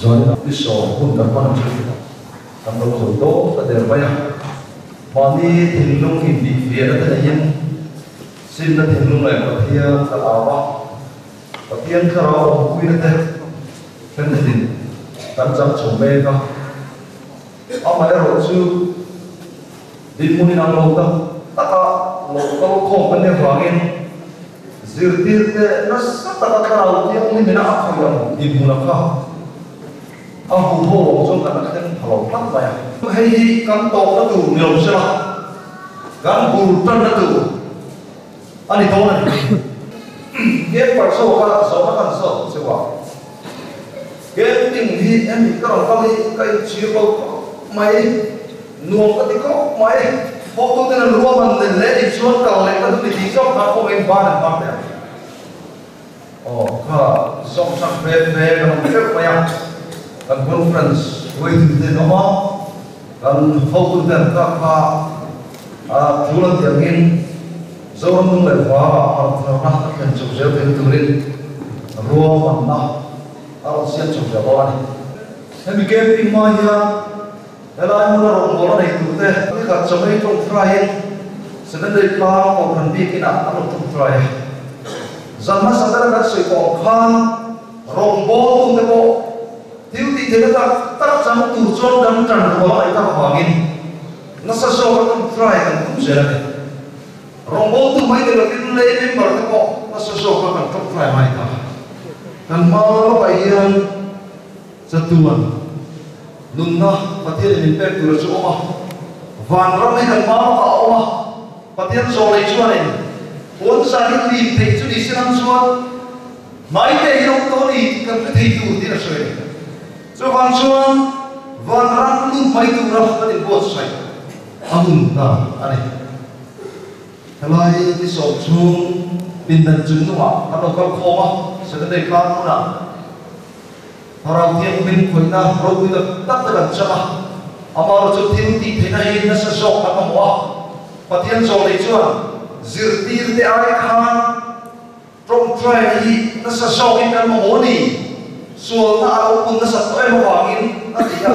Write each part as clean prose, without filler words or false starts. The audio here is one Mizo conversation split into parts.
Zanin ni sawm hun kan hman chu kan lo zo dawn ta der mai a. Mahni thinlung inbihfiahna te neiin simna thinlung leh Pathian ka au a, Pathian thlarau awmpuina te thenkhatin kan chang chho mek a. Amaherawhchu dinhmun inang lo tak taka lo kal khawm kan nih avangin zirtirte nasa taka thlarau thianghlim ina a khawih ang dinhmuna kha a huho ang chuan kan la thleng pha lo tlat mai a. Hei hi kan tawpna tur ni lo sela, kan bul tanna tur a ni dawn a ni. Camper zawka zawhna kan zawt cheu a. Camping hi hemi ka rawn kal hi ka inchhir lo khawp mai, nuam ka ti khawp mai. Hotuten an ruahman nen leh nih chuan kal leh ka duh ni tih zawk kha khawngaihin ban an hmang teh ang. Aw kha zawng hrang fe fe kan awm teuh mai a, kan conference hruaitute an awm a, kan hotuten kha kha a tul an tih angin Zoram hnung leh vangah harhtharna a thlen chho zel theihna turin ruahmanna a rawn siam chho zel dawn a ni. Hemi camping hma hian helai hmuna rawngbawlna nei turte nikhat chawhmei tawngtaiin Seven Day tlang Kohhran bik inah an rawn tawngtai a. Zan hmasa bera kan sawi tawh ang khan rawngbawltute pawh thil tih theihna tak tak chang tur chuan kan tan rual a ngaih tak avangin nasa zawka tawngtai kan tum zel a ni. Rawngbawltu mai ni lovin lei member te pawh nasa zawka kan tawngtai mai ta. Kan hma lawkah hian chatuan nunna Pathianin min pek tura chu awm a, vanram hi kan hma lawkah a awm a, Pathian zawlei chuanin puanzar hi lim theih chu ni se lam chuan hmaite hi awm tawh a ni tih kan hre thei tur tiin a sawi a ni. Chuvang chuan vanram lut mai tura kan inbuatsaih a hun ta a ni. Helai ni sawm chhung pindan chung nungah kan lo kal khawm a, Saturday tlang hmunah Thlarau Thianghlim khawihna ropui tak tak te kan chang a, amaherawhchu thil tih theihna hi nasa zawk kan mamawh a, Pathian zawlei chuan zirtirte ai khan Tawngtai hi nasa zawkin kan mamawh a ni. Sualna a lo pun nasat tawh em avangin a ti a.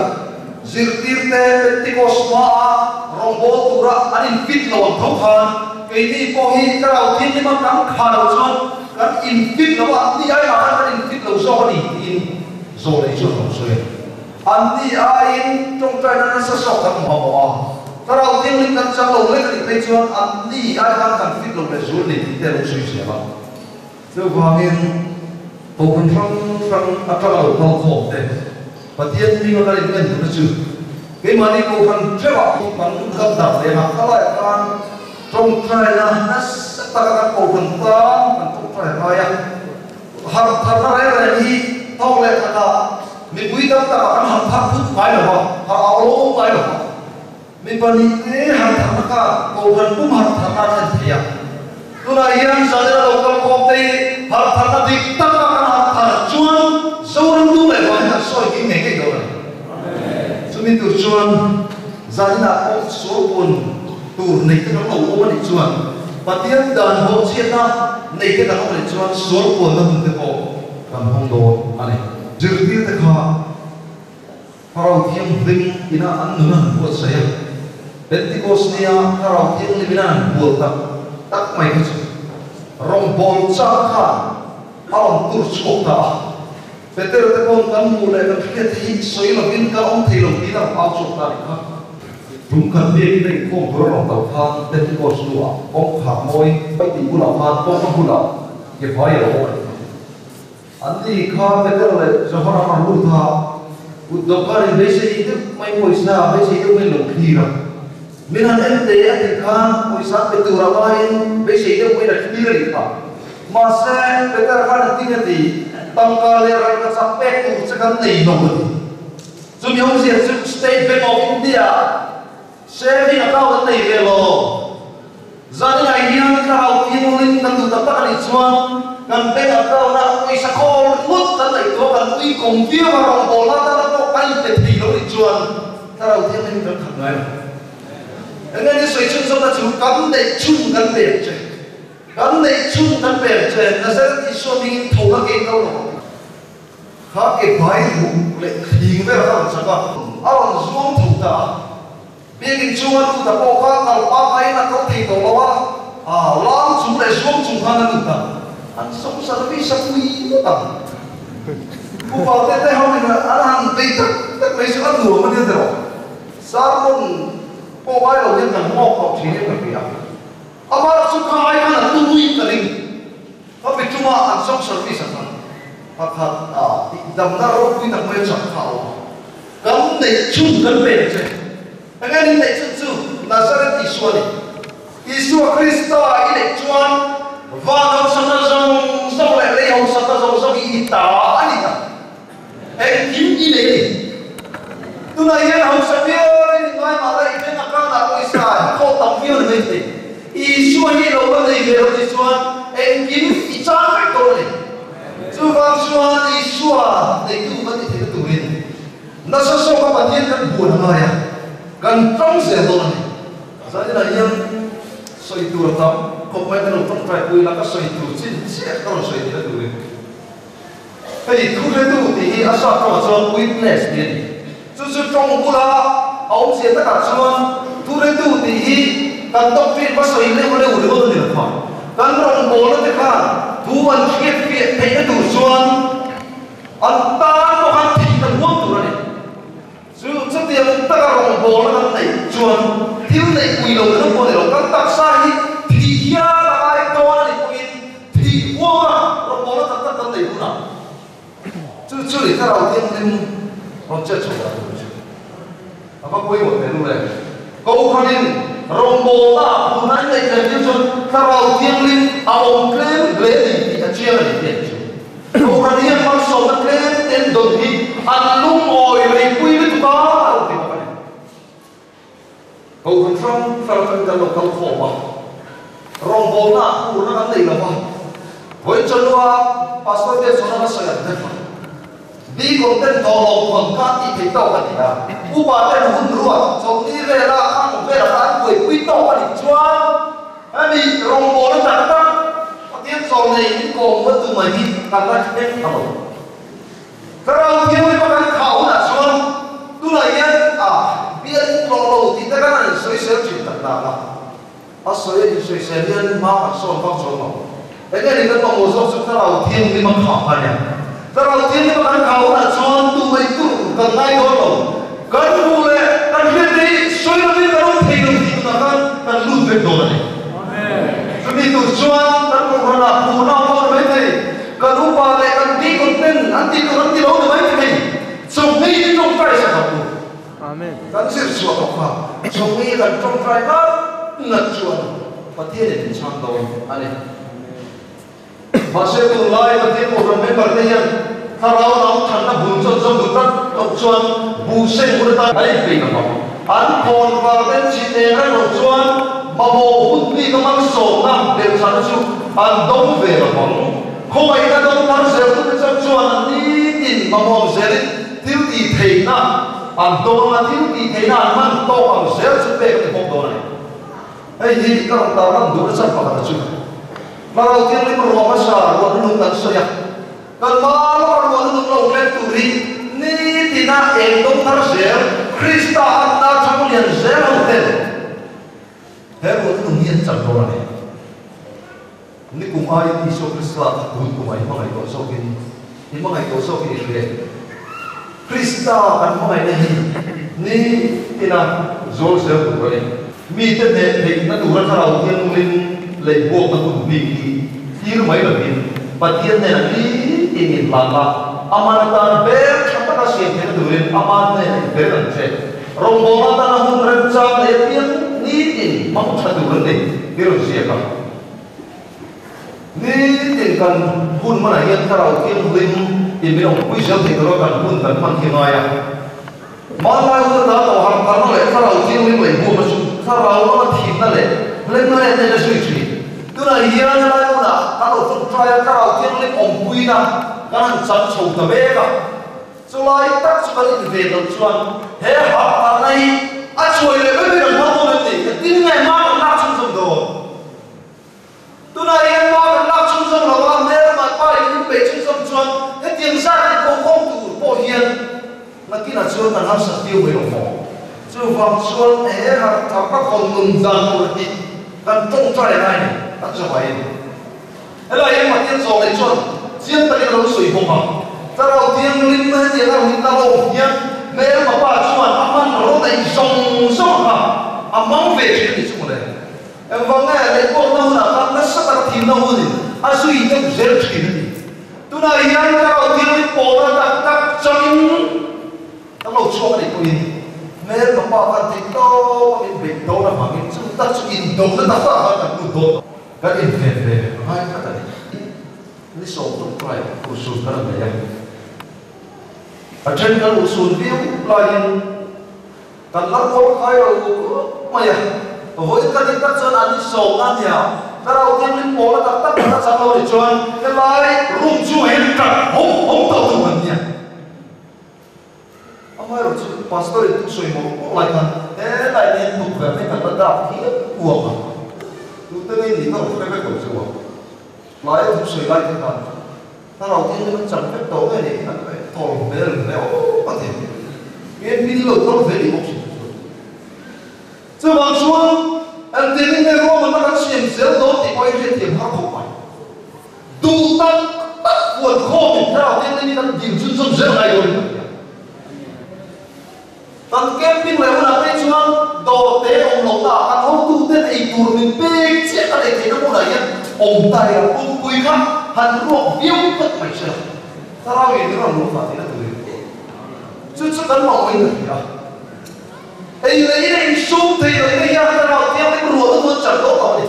Zirtirte Pentecost hmaa rawngbâwl tura an infit lo ang tho khan keini pawh hi Thlarau Thianghlim a kan khah loh chuan kan infit lo a, anni ai mah khan kan infit lo zawk a ni tiin Zawlei chuan a lo sawi a. Anni aiin tawngtaina nasa zawk kan mamawh a, Thlarau Thianghlim kan chang lo lek a nih phei chuan anni ai khan kan fit lo leh zul ni tih te a lo sawi zel a. Chuvangin Kohhran hrang hrang atanga lo kal khawm te Pathian hminga kan inmen duhna chu keimahni Kohhran theuhah kan kal darh leh ang a laiah khan tawngtaina nasa taka kan Kohhran tan kan tawngtai ngai a. Harh tharna reng reng hi tawk leh khatah mipui tam takah kan harh thar phut ngai lo va, harh au lo ngai lo va. Mi pahnihte harh tharna kha Kohhran pum harh tharna a thlen thei a. Tunah hian Zanela lo kal khawm te hi harh tharna dik taka kan harh thar chuan Zoram tu leh vang hi kan sawi ding ngei ngei dawn a ni. Chumi tur chuan Zaninah pawh sualpun tur nei te kan lo awm a nih chuan Pathian dan bawhchhiatna nei te kan awm a nih chuan sualpuanna hun te pawh kan hawng dawn a ni. Zirtir te kha Thlarau Thianghlim ina an nun a han buatsaih a, Pentecost nia Thlarau Thianghlim ina an bual tak tak mai kha chu rawngbâwl chak khan a rawn tur chhuak ta a. Peter te pawn kan hmuh leh kan hriat hi sawi lovin kan awm thei lo tiin a rawn au chhuak ta a nih kha. Tum khat biakin a inkhawm tur a rawn kal khan Pentecost hnuah kawngkhar mawi tih bulah khan kawngka bulah ke phai a lo awm a nih kha. An ni kha Peter leh Johana an rawn lut a, kut dawhkan in beisei deuh mai pawisa beisei deuh mai lo thlir a. Min han en teh a tih khan pawisa an pe tur a ngaiin beisei deuh maiin a thlir a nih kha. Mahse, Peter khan a ting a ti, Tangka leh rangka chak pek tur che kan nei lo a ti. Chumi awmzia chu State Bank of India saving account an nei ve lo. Zaninah hian thlarau thianghlim kan duh tak tak a nih chuan kan bank account ah pawisa khawl ringawt kan ngaihtuah kan ui kawm viau a, rawngbawlna atana pawh kan inpe thei lo nih chuan thlarau thianghlim kan khat ngai lo. Enge ni sawi chhunzawmna chu kan neih chhun kan pek che. Kan neih chhun kan pek che, Nazareth Isua hmingin tho la kein kal rawh. Kha ke bai ruh leh thing vel kha a rawn chak a, a rawn zuang tho ta a. Biakinn chunga lut a pawh kha kal pangaiin a kal thei tawh lo a, lam chung leh zuang chung khan a lut a, an sawm service a pui ngawt ang. Upa te te ho in an han bei tak tak mai chu a nuam a nia tiraw? Sermon pawh ngai lo hian kan nghawk tawh thin em ka hria. Amah chu kha ai khan a tui ka ring. Ka mi tuma an sawm service a khan pakhat a tih damna ropui tak mai a chak kha a awm a. Kan neih chhun kan pe ang che. Enge ni neih chhun chu Nazareth Isua a ni. Isua Krista i neih chuan van hausakna zawng zawng leh lei hausakna zawng zawng hi i ta a ni ta. Engkim i nei a ni. Tunah hian hausa viau in ngai mah la i bank account ah pawisa i khaw tam viau ni mai thei. Isua hi lo la nei ve lo ni chuan engkim i chan vek dawn a ni. Chuvang chuan Isua neitu kan ni theihna turin nasa zawka Pathian kan buan a ngai a, kan tawng zel dawn a ni. Zaninah hian sawi tur a tam khawp mai, kan lo tawngtai pui ila ka sawi tur chin chiah ka rawn sawi theihna turin. Hei thuhretu tih hi a sap tawngah chuan witness tih a ni. Chu chu tawng bula a awmzia takah chuan thuhretu tih hi kan doctrine va sawi leuh leuh ringawt a ni lo kha. Kan rawngbawlna te khan thu an hriat fiah theihna tur chuan an tan pawh khan thih kan huam tur a ni. Chu chutiang taka rawngbawlna kan neih chuan thil neih pui lo ringawt pawh a ni lo. Kan taksa hi thih hial a ngai dawn a nih pawhin thih huama rawngbawlna tak tak kan neih hunah chu chu i thlarau thianghlim rawn chet chhuah dah tur chu a va pawimawh teh lul e. Kohhranin rawngbawlna ah phurna an neih tlem tir chuan thlarau thianghlim a awm tlem hle a ni tih a chiang a ni tih an chu. Kohhran hian malsawmna tlem te an dawn hi an lungawi reipui lutuk a a rawn ti bawk a ni. Kohhran hrang hrang atangin kan lo kal khawm a, rawngbawlna ah phurna kan nei lo va, vawiin chawlua Pastor te chuan a la sawi ang vek a. Deacon ten dawlawm khawn kha an tih theih tawk a ni a, upa ten hun ruat chawlhni vela khang vela kha an buaipui tawk a nih chuan hemi rawngbawlna tak tak Pathian chawl nei in kawm huat tu mai hi kan la thleng tha lo. Thlarau Thianghlim a kan khah hunah chuan tunah hian a bial tlawh lo tih te kan han insawisel thin tak tak a. A sawi a insawisel hian hma kan sawn vak chuang lo. Enge ni kan mamawh zawk chu Thlarau Thianghlim a khah kha nia. Thlarau Thianghlim a kan khah hunah chuan tu mai tur kan ngai dawn lo. Kan hmuh leh kan hriat te hi sawi lovin kan awm thei lo tih tunah khan kan lut vek dawn a ni. Chumi tur chuan kan kohhranah phurna a awm mai thei. Kan upa leh kan deacon ten an tih tur an ti lo ni mai thei. Chawhmei hi tawngtai sak ang u. Kan zir chhuah tawh kha chawhmei kan tawngtai ngat ngat chuan Pathianin min chhang dawn a ni. Mahse tunlai Pathian kohhran member te hian thlarau lam thanna bul chuan zawm duh tlat loh chuan buh seng hun atan an inpeih lo vang. An khawn var ten chhit eng reng loh chuan mamawh hun bik a malsawmna belhchhahna chu an dawng ve lo vang. Khawngaihna dawng thar zel tute chauh chuan an nitin mamawh ang zelin thil tih theihna an dawng a, thil tih theihna an hman tawk ang zel chu pek a ni bawk dawn a ni. Hei hi ka rawn tar lan duh nasa pakhat a chu. Thlarau Thianghlim ruah hmasa ruah nunung kan sawi a, kan hma lawka ruah nunung lo tlem tur hi nitina eng dawng thar zel Krista anna thang lian zel ho ten he ruah nunung hi an chan dawn a ni. Nikum aiin Isua Krista kha tun kumah i hmangaih tawh zawkin i hmangaih tawh zawkin i hria em? Krista kan hmangaihna hi nitina zawl zel tur a ni. Mite hneh theihna tura Thlarau Thianghlim lei buakna hun bik hi thlir mai lovin Pathian hnenah nitin inhlan la, Aman atan ber tha taka siam theihna turin Aman hnenah inper ang che. Rawngbawlna atana hun remchang nei apiang nitin hmang tha tur an ni ti rawn ziak a. Nitin kan hun hmanah hian Thlarau Thianghlim in min awmpui zel thei tura kan hun kan hman hi a ngai a. Hmanlai hun ata tawh harhkarna leh Thlarau Thianghlim lei buama chu Thlarau lama thihna leh hlemna leh hnena zui thin. Tunah hian helai hmunah kan lo tawngtai a, Thlarau Thianghlim awmpuina kan han chan chho ta mek a. Chulai tak chu kan inven loh chuan he harhkarna hi a chuai leh mai mai kan hmang dawn em ni? Engtin nge hma kan lak chhunzawm dawn? Tunah hian hma kan lak chhunzawm lo a, hmelma pa in min peih chhunzawm chuan hetiang zat in ko khawm Nakinah chuan kan harsat viau mai lo maw? Chuvang chuan he harhthar ka hawn nun dan tur hi kan tawngtai a ngai ni, kan zawhaiin. Helai hian Pathian zawh leh chuan chiang takin a lo sawi bawk a, Thlarau Thianghlim hetiang a rawn intar awm hian hmelma pa chuan a hman rawn neih zawng zawng kha a hmang ve thin a ni chu mawle. Engvang nge leihbuakna hunah khan nasa taka thimna hunin a zui deuh zel thin a ni. Tunah hian Thlarau Thianghlim pawlna tak tak changin kan lo chhuak a nih pawhin hmelma pa khan theih tawp a min beih dawn avangin chu tak chu indona tak takah khan kan lut dawn. Kan inven ve ngai tlat a ni. Ni 10 tawngtai urhsun kan nei a. A then kan urhsun viau laiin kan la rual khai lo khawp mai a. Vawiin ka dik tak chuan an ni 10 a nia. Thlarau Thianghlim pawla tak tak kan la chang lo nih chuan helai room chu heng ṭat hawm hawm tawh tur kan nia. Amaherawhchu Pastor in thusawi mawlh mawlh lai khan helai nen tukverh te kan la dak hial uang a, tute ngei ni ka rawn hre vek lo chu a, tlaia thusawi lai te khan Thlarau Thianghlim an chang vek tawh nge ni an thawl hmel hle awm a ti. Ngen pin lo kal ve ni bawk si chu. Chuvang chuan engtin in nge ruahmanna kan siam zel dawn tih pawh hi hriatthiam har khawp mai. Duh tak tak huan khawmin Thlarau Thianghlim hi kan dil chhunzawm zel ngai dawn in kan hria. Kan camping leh hunah phei chuan dawr te awm loh ta kan hotuten ei tur min pek chiah kan ei theihna hmunah hian awm ta ila pumpui kha han ruak viau phawt mai se la, Thlarau in min rawn luh fah theihna turin chu chu kan mamawhin kan hria. Ei leh in a insum thei lo te hian Thlarau Thianghlim ruahna chu an chan dawn lo a ni.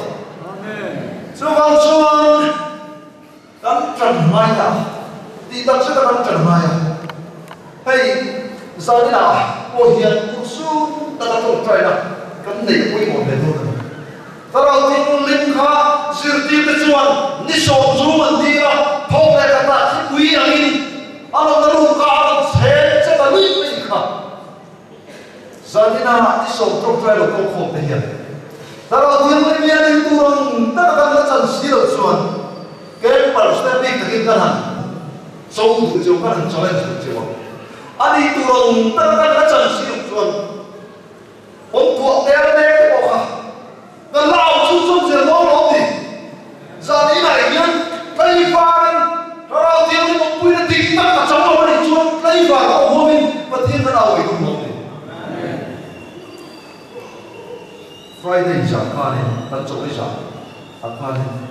Chuvang chuan kan tan ngai ta, tih tak zeta kan tan ngai a. Hei zaninah pawh hian urhsun taka tawngtaina kan neih a pawimawh hle dawn a ni. Thlarau Thianghlim kha zirtirte chuan ni 10 chhung an dil a, thawk leh khatah thipui angin a rawn ruk a, a rawn chhem che ta luih mai kha. Zanina i 10 tawngtai lo kawng khawm te hian Thlarau Thianghlim hian in tur ang taka kan la chan si loh chuan campers te bik takin kan han cho duh cheu, kan han challenge duh cheu a. A nih tur ang taka kan la chan si loh chuan pawn thuah tel mek te pawh kha kan la au chhun chhun zel dawn lo ni. Zaninah hian tlaivarin Thlarau Thianghlim awmpuina dik tak a chang lo a nih chuan tlaivar a awm huamin Pathian kan au ei duh lo ni. Friday zah khanin kan chawlh zah ah khanin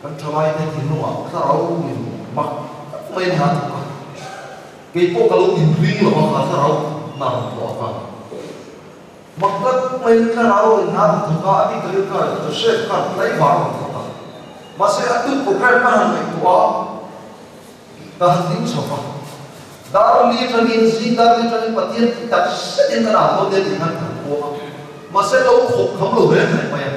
kan thalaite thinlungah Thlarau in mak tak mai a ni a thawk a. Kei pawh ka lo inring lo a kha Thlarau hna rawn thawh a khan. Mak tak maiin Thlarau in hna rawn thawk a, a bik takin khan Joseph khan tlaivar rawn thawk a. Mahse a tuk program ka han ngaihtuah a, ka han ding chho va. Dar li atangin, zing dar li atangin Pathian ti tak zetin ka dah dawn nia tih khan ka han puang a. Mahse lo khawp kham lo reng reng mai a.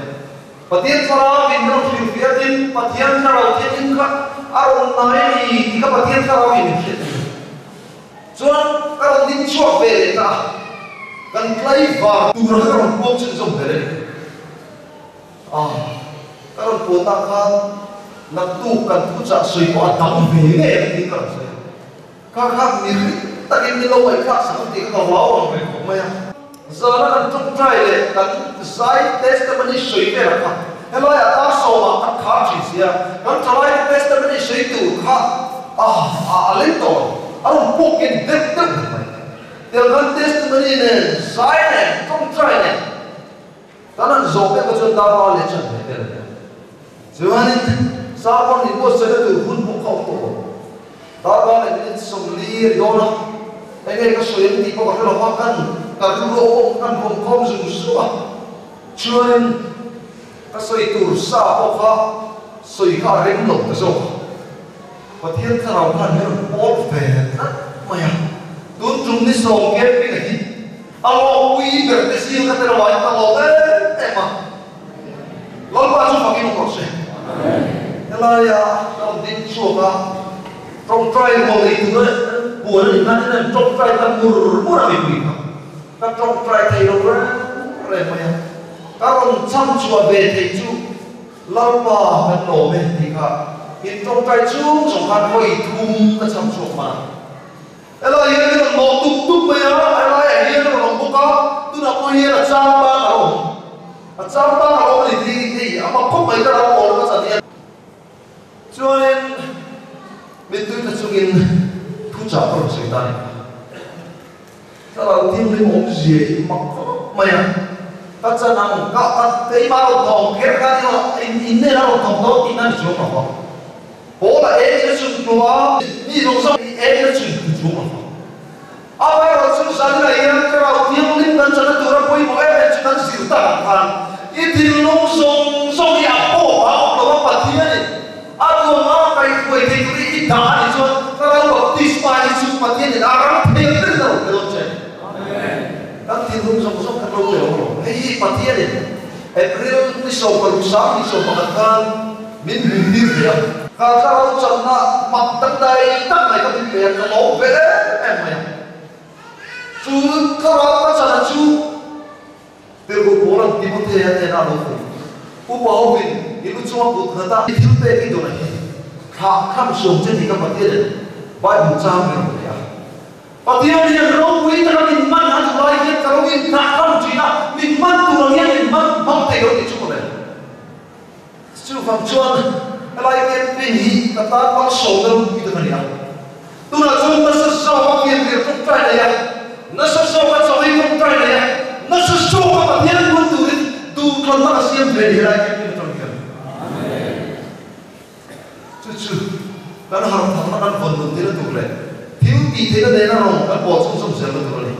Pathian Thlarau in rawn hrilhfiah tin Pathian Thlarau Thianghlim kha a rawn nai a ni tih kha Pathian Thlarau in min hriat tir. Chuan ka rawn ding chhuak ve leh ta a, kan tlaivar tur kha ka rawn puang chhunzawm ve leh ni. Ah, ka rawn puan tak khan naktuk kan thuchah sawi pawh a dang ve ngei ang tiin ka rawn sawi a. Kha kha mi ring takin min lo ngaihthlak sak ang tih kha ka vau ang reng khawp mai a. Zana kan tawngtai leh kan zai testimony sawi velah kha helaiah dar 10-ah kan khar thin sia, kan thalaite testimony sawi tur kha ah a a leng tawh lo, a rawn pawk in deuh deuh hle mai. Tel kan testimony nen, zai nen, tawngtai nen kan han zawh vek kha chuan dar ba leh chan ve vel a nia. Chuanin sermon in buatsaihna tur hun pawh kha awm tawh lo. Dar ba leh minute 40 a ri dawn a, enge ka sawi ang tih pawh ka hre lo va, kan ka rilru a awm kan rawn khawm zung zung a. Chuanin ka sawi tur sa pawh kha sawi kha a rem lo ta zawk a. Pathian Thlarau khan min rawn pawl ve tlat mai a, tun tum ni 10 camping a hi a lawkpui ber te zing kha te lo ah in ka lawm em em a. Lalpa chu fakin awm rawh se. Helaia ka rawn ding chhuak a, tawngtai rual ei tur buan a nih khan in an tawngtai ta mur mur a mipui kha. Ka tawngtai thei lo reng reng mai a, ka rawn cham chhuah ve theih chu Lalpa kan lawm e tih kha in tawngtai chung zawng khan vawi thum ka cham chhuak hman a. Helai hian min rawn. hnawh tup tup mai a, a laiah hian a rawn awm bawk a, tunah pawh hian a chang bang a lo awm. A chang bang a lo awm a ni tih hei a mak khawp mai ka lo pawl ka chan hian. Chuanin mittui tla chungin thuchah ka rawn sawi ta a ni. Thlarau thianghlim awmzia hi mak khawp mai a, ka chan ang ka ka keimah rawn thawng kher kha ni lo, in in nen a rawn thawng dawn tihna ni chuang lo va. Paula eng in a chhun hnu a, mi zawng zawng hi eng in a chhun hnu chuang lo va. Amaherawhchu zaninah hian Thlarau Thianghlim kan chana tura pawimawh em em chu kan zir tak ang khan i thinlung zawng zawng hi a pawp a awm lo a, Pathianin A duang a kaihruai thei tur hi i dah a nih chuan Thlarau Baptisma hi chu Pathianin a ram thei ang ber in a rawn pe dawn che. Kan thinlung zawng zawng kan lo pe awm lo. Hei hi Pathianin April ni 16 21 khan min hmuh tir ve a. Ka thlarau channa mak dangdai tak mai ka min pe a, ka lawm ve em em mai a. Chu thlarau ka chana chu Tirhkoh Paula'n Timothea hnena a lo fuh. Upa hovin i lu chunga kut nghat a, i thil pek i dawn a hi thlah kham sawm che tih ka Pathianin Bible chang min rawn pe a. Pathian hian ropui taka min man a duh lai hian ka lo inthlah kham thin a, min man tur ang hian min man hmang thei lo tih chu ka bel. Chuvang chuan helai campaign hi ka tan malsawmna ropui tak a ni a. Tunah chuan nasa zawka fianrial tawngtai nei a, nasa zawka chawi tawngtai nei a, nasa zawka Pathian hmun turin duhthlanna ka siam ve a ni helai campaign atang hian. Chu chu kan harhtharna kan vawn nun theihna tur leh thil tih theihna nena rawng kan pawl chhunzawm zelna tur a ni.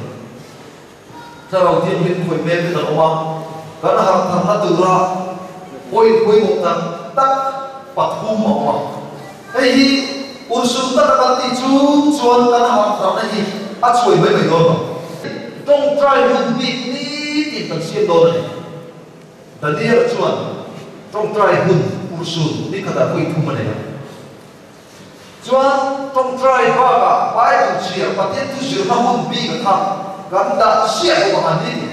Thlarau Thianghlim khawih hmel te kan awm a, kan harhtharna tura point pawimawh tak tak pathum a awm a. Hei hi urhsun taka kan tih chu chuan kan harhtharna hi a chhuai mai mai dawn lo. Tawngtai hun bik nitin kan siam dawn a ni. Daniel chuan tawngtai hun urhsun ni khatah pawh i thum a nei a. Chuan tawngtai bakah Bible chhiar Pathian thu zirna hun bik a kha kan dah ziah bawk ang a ni ti.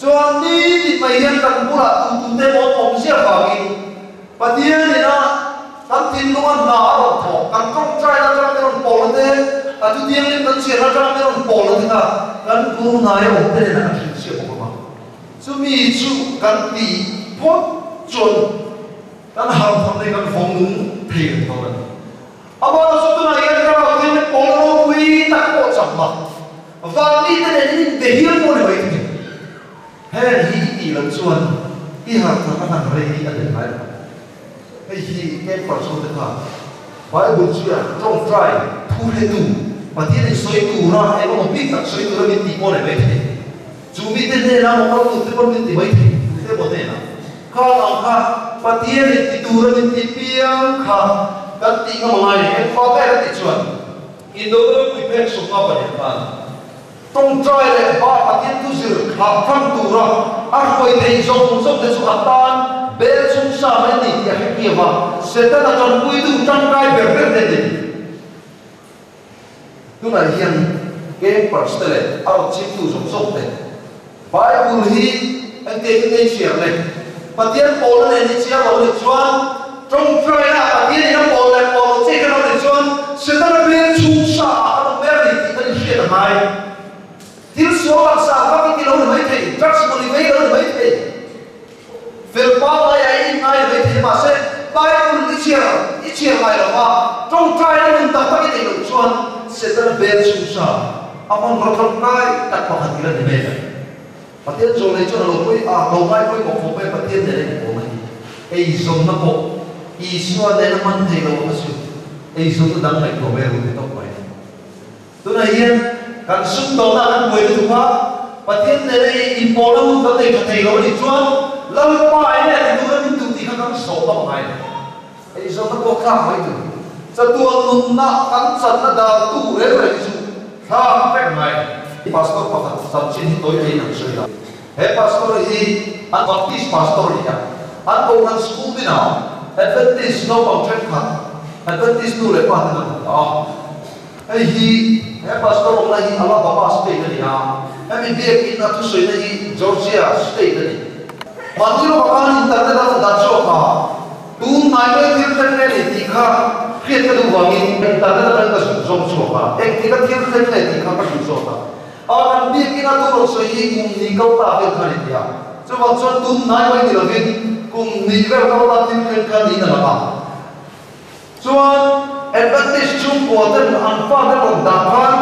Chuan nitin mai hian kan bulah tutute maw awm ziah vangin Pathian ina kan thinlunga hna a rawn thawk, kan tawngtaina atanga min rawn pawl na te, a thu thianghlim kan chhiarna atanga min rawn pawl na te kha kan bul hnaia awm te nen a kan hrilhsiah bawk ang a. Chumi chu kan tih phawt chuan kan harhthar nei kan vawng nung thei reng dawn a ni. Amah chu tunah hian thlarau thiam leh pawl ropui tak pawh chak mah van mite nen in inbe hial pawh ni mai thei. Heng hi i tih loh chuan i harhthar na hman rei hi a den ngai lo. Hei hi Camper chhungte khan Bible chuan tawngtai thu hretu Pathian in sawi tura engemaw bik tak sawi tura min tih pawh nei mai thei. Chu mite hnenah maw kal tur te pawn min ti mai thei tute maw hnenah khang ang kha Pathian in ti tura min ti piang kha kan tih ngam angai ni. Engfa ka en a tih chuan Indona mipui phek sawmnga pahnih khan Tawngtai leh ba Pathian thu zir thlah tham tura a hruai theih zawng zawng te chu a tan bel chung sa mai a ni tih a hre kiau a, Setana tanpuitu tangkai ber ber te an ni. Tunah hian campers te leh a rawn chhimtu zawng zawng te Bible hi engtiang in ngei chhiar le? Pathian pawlna nen i chiar lo a nih chuan tawngtaina Pathian in a pawl leh pawl lo che kha lo nih chuan Setana bel chhung sa ah kan awm ber a ni tih kan inhriat a ngai. Thil sual laksa vak i ti lo ni maithei, drugs mawni vei lo ni maithei. Fel pangngai a i ngai mai thei mahse Bible i chhiar i chhiar ngai lo va, tawngtaina nun tak tak i neih loh chuan Setana bel chhung sa a hmanraw tangkai tak pakhat i la ni mek a ni. Pathian zawh leh chuan a lo pawi a, lo ngai pawimawh khawp mai Pathian nen a inpawm a ni. Eizawnna pawh Isua nen a hman thei lo ang a chu eizawnna dang ngaihtuah mai a ru ti tawp mai. Tunah hian kan sumdawhna kan buai lutuk a, Pathian nena i inpawlna hun kan nei tha thei lo a nih chuan Lalpa enge a ti tura min duh tih kha kan zawh ngam ngai lo. Eizawnna pawh thlak mai tur. Chatuan nunna kan channa dan tu reng reng chu thlak vek ngai. Pastor pakhat chanchin hi tawi teiin an sawi a. He pastor hi an Baptist pastor a ni a, an Kohhran school dinah Adventist naupang thenkhat Adventist nu leh pa ten an hmu ta a. Hei hi he pastor awmna hi Alabama state a ni a, hemi biakin a thusawina hi Georgia state a ni. Mahni lawkah khan internet a rawn dah chhuak a, tun hnai mai thil thleng nge ni tih kha Hriat ka duh vangin internet atangin ka zuk zawng chhuak a, engtik a thil thleng nge tih kha ka hrilh zawt a. A kan biakin a thu rawn sawi hi kum hnih kal ta vel kha a ni ti a, chuvang chuan tun hnai mai ni lovin kum hnih vel kal ta thil thleng kha niin a lang a. Chuan Adventist chhungkua ten an fate rawn dah khan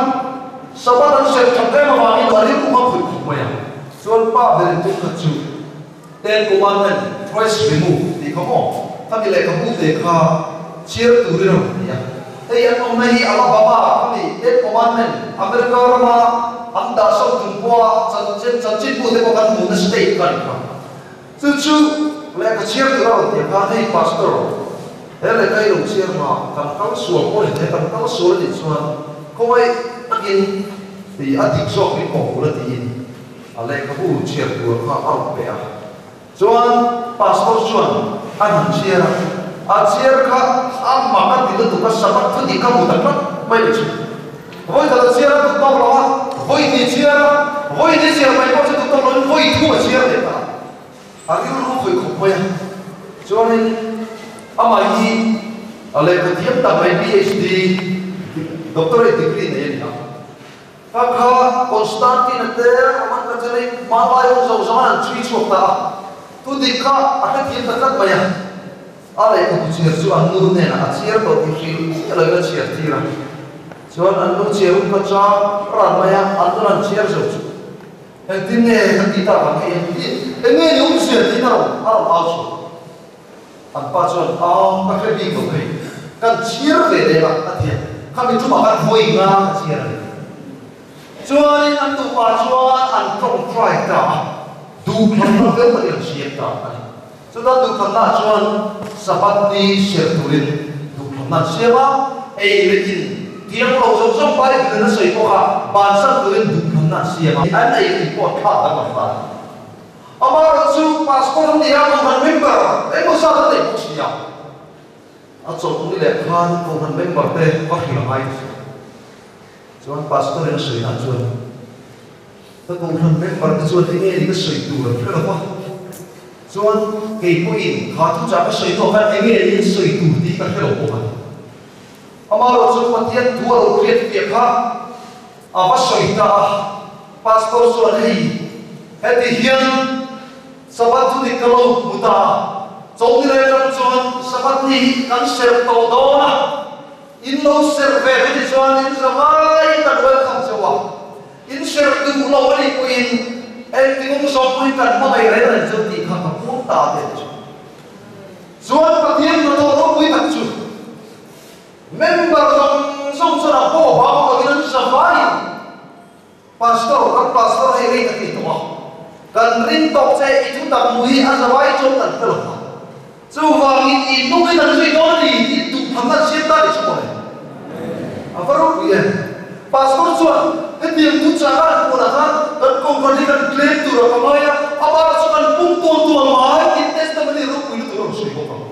Sabbath an serh that em avangin a rilru kha phuih khawp mai a. Chuan pa berin tum khat chu Ten Commandment, Thrice Remove tih kha maw? Khami lehkhabu ve kha chhiar turin a rawn ti a. Hei an awmna hi Alabama khami Ten Commandment America rama an dah sawn tum pawha chanchin chanchinbu te pawh kan hmuhna state kha a ni kha. Chu chu lehkha chhiar tur a rawn ti a khan hei Pastor, he lehkha hi lo chhiar hma kan kal sual pawh ni hle, kan kal sual a nih chuan khawngaih takin a dik zawk min kawhhmuh la tiin A lehkhabu chhiar tur kha a rawn pe a, chuan pastor chuan a han chhiar a, a chhiar kha a mak a ti lutuk a, Sabbath thu dik ka hmu ta tlat mai le chu. Vawi khat a chhiar a duh tawk lo a, vawi hnih chhiar a, vawi hnih chhiar mai pawh chu duh tawk loin vawi thu a chhiar leh ta a, a rilru khawih khawp mai a, chuanin amah hi a lehkha thiam tak mai PhD doctorate degree nei a ni a. Ka kha Constantine-a te Roman Catholic hmanlai ho zo zawng an chhui chhuak ta a, tu dik kha a hrethiam ta tlat mai a. A lehkhabu chhiar chu an nu hnenah a chhiar tawh tih hrilh miah loin a chhiar tir a. Chuan an nu chhiar hun kha chang ran mai a, an nun an chhiar zo chu engtin nge kan tih tak ang hei engtin eng nge ni awmzia tiin a rawn a rawn au chhuak. An pa chuan, Aw, ka hre bik lo hei, kan chhiar ve deuh a, a ti a. Khami tumah khan vawi nga ka chhiar a ni. Chuanin an nupa chuan an tawngtai ta a, duhthlanna fel takin an siam ta a ni. Chutah duhthlannaah chuan Sabbath ni serh turin duhthlanna an siam a, ei leh in tiang lo zawng zawng Bible-in a sawi pawh kha bansan turin duhthlanna an siam a, an ei in pawh thlak danglam ta a ni. Amaherawh chu pastor an ni a, Kohhran member engemaw zat an nei bawk si a. A chawlhni leh khan Kohhran member te va hrilh a ngai ta si. Chuan pastor in a sawi dan chuan, Ka Kohhran member te chuan enge ni ka sawi tur an hre lo va, chuan kei pawhin kha thuchah ka sawi hnuah khan enge ni an sawi tur tih ka hre lo bawk a ni. Amaherawh chu Pathian thu a lo hriatfiah kha A va sawi ta a, Pastor chuan hei heti hian Sabbath thu dik ka lo hmu ta a, chawlhni leh atang chuan Sabbath ni hi kan serh tawh dawn a, in lo serh ve chu ti chuan in za vai kan welcome cheu a, in serh duh lo a nih pawhin engtik awm zawk pawhin kan hmangaih reng reng cheu tih kha ka puang ta a ti a ti chu. Chuan Pathian hnathawh ropui tak chu. Member zawng zawng chuan a pawh bang lovin an za vaiin, Pastor, kan pastor hei rei tak i tawh a, kan ring tawk che, i thu tak hmu hi a za vai chuan kan hre lo va, chuvangin i hnung hi kan zui dawn a ni tih duh phang an siam ta ni chu mawle. A va ropui em! Pastor chuan hetiang thu chah a an puanah khan kan kohhran hi kan claim tur a ka ngai a, amah chu kan pum tual tual mai tih testimony ropui lutuk a rawn sawi bawk ang.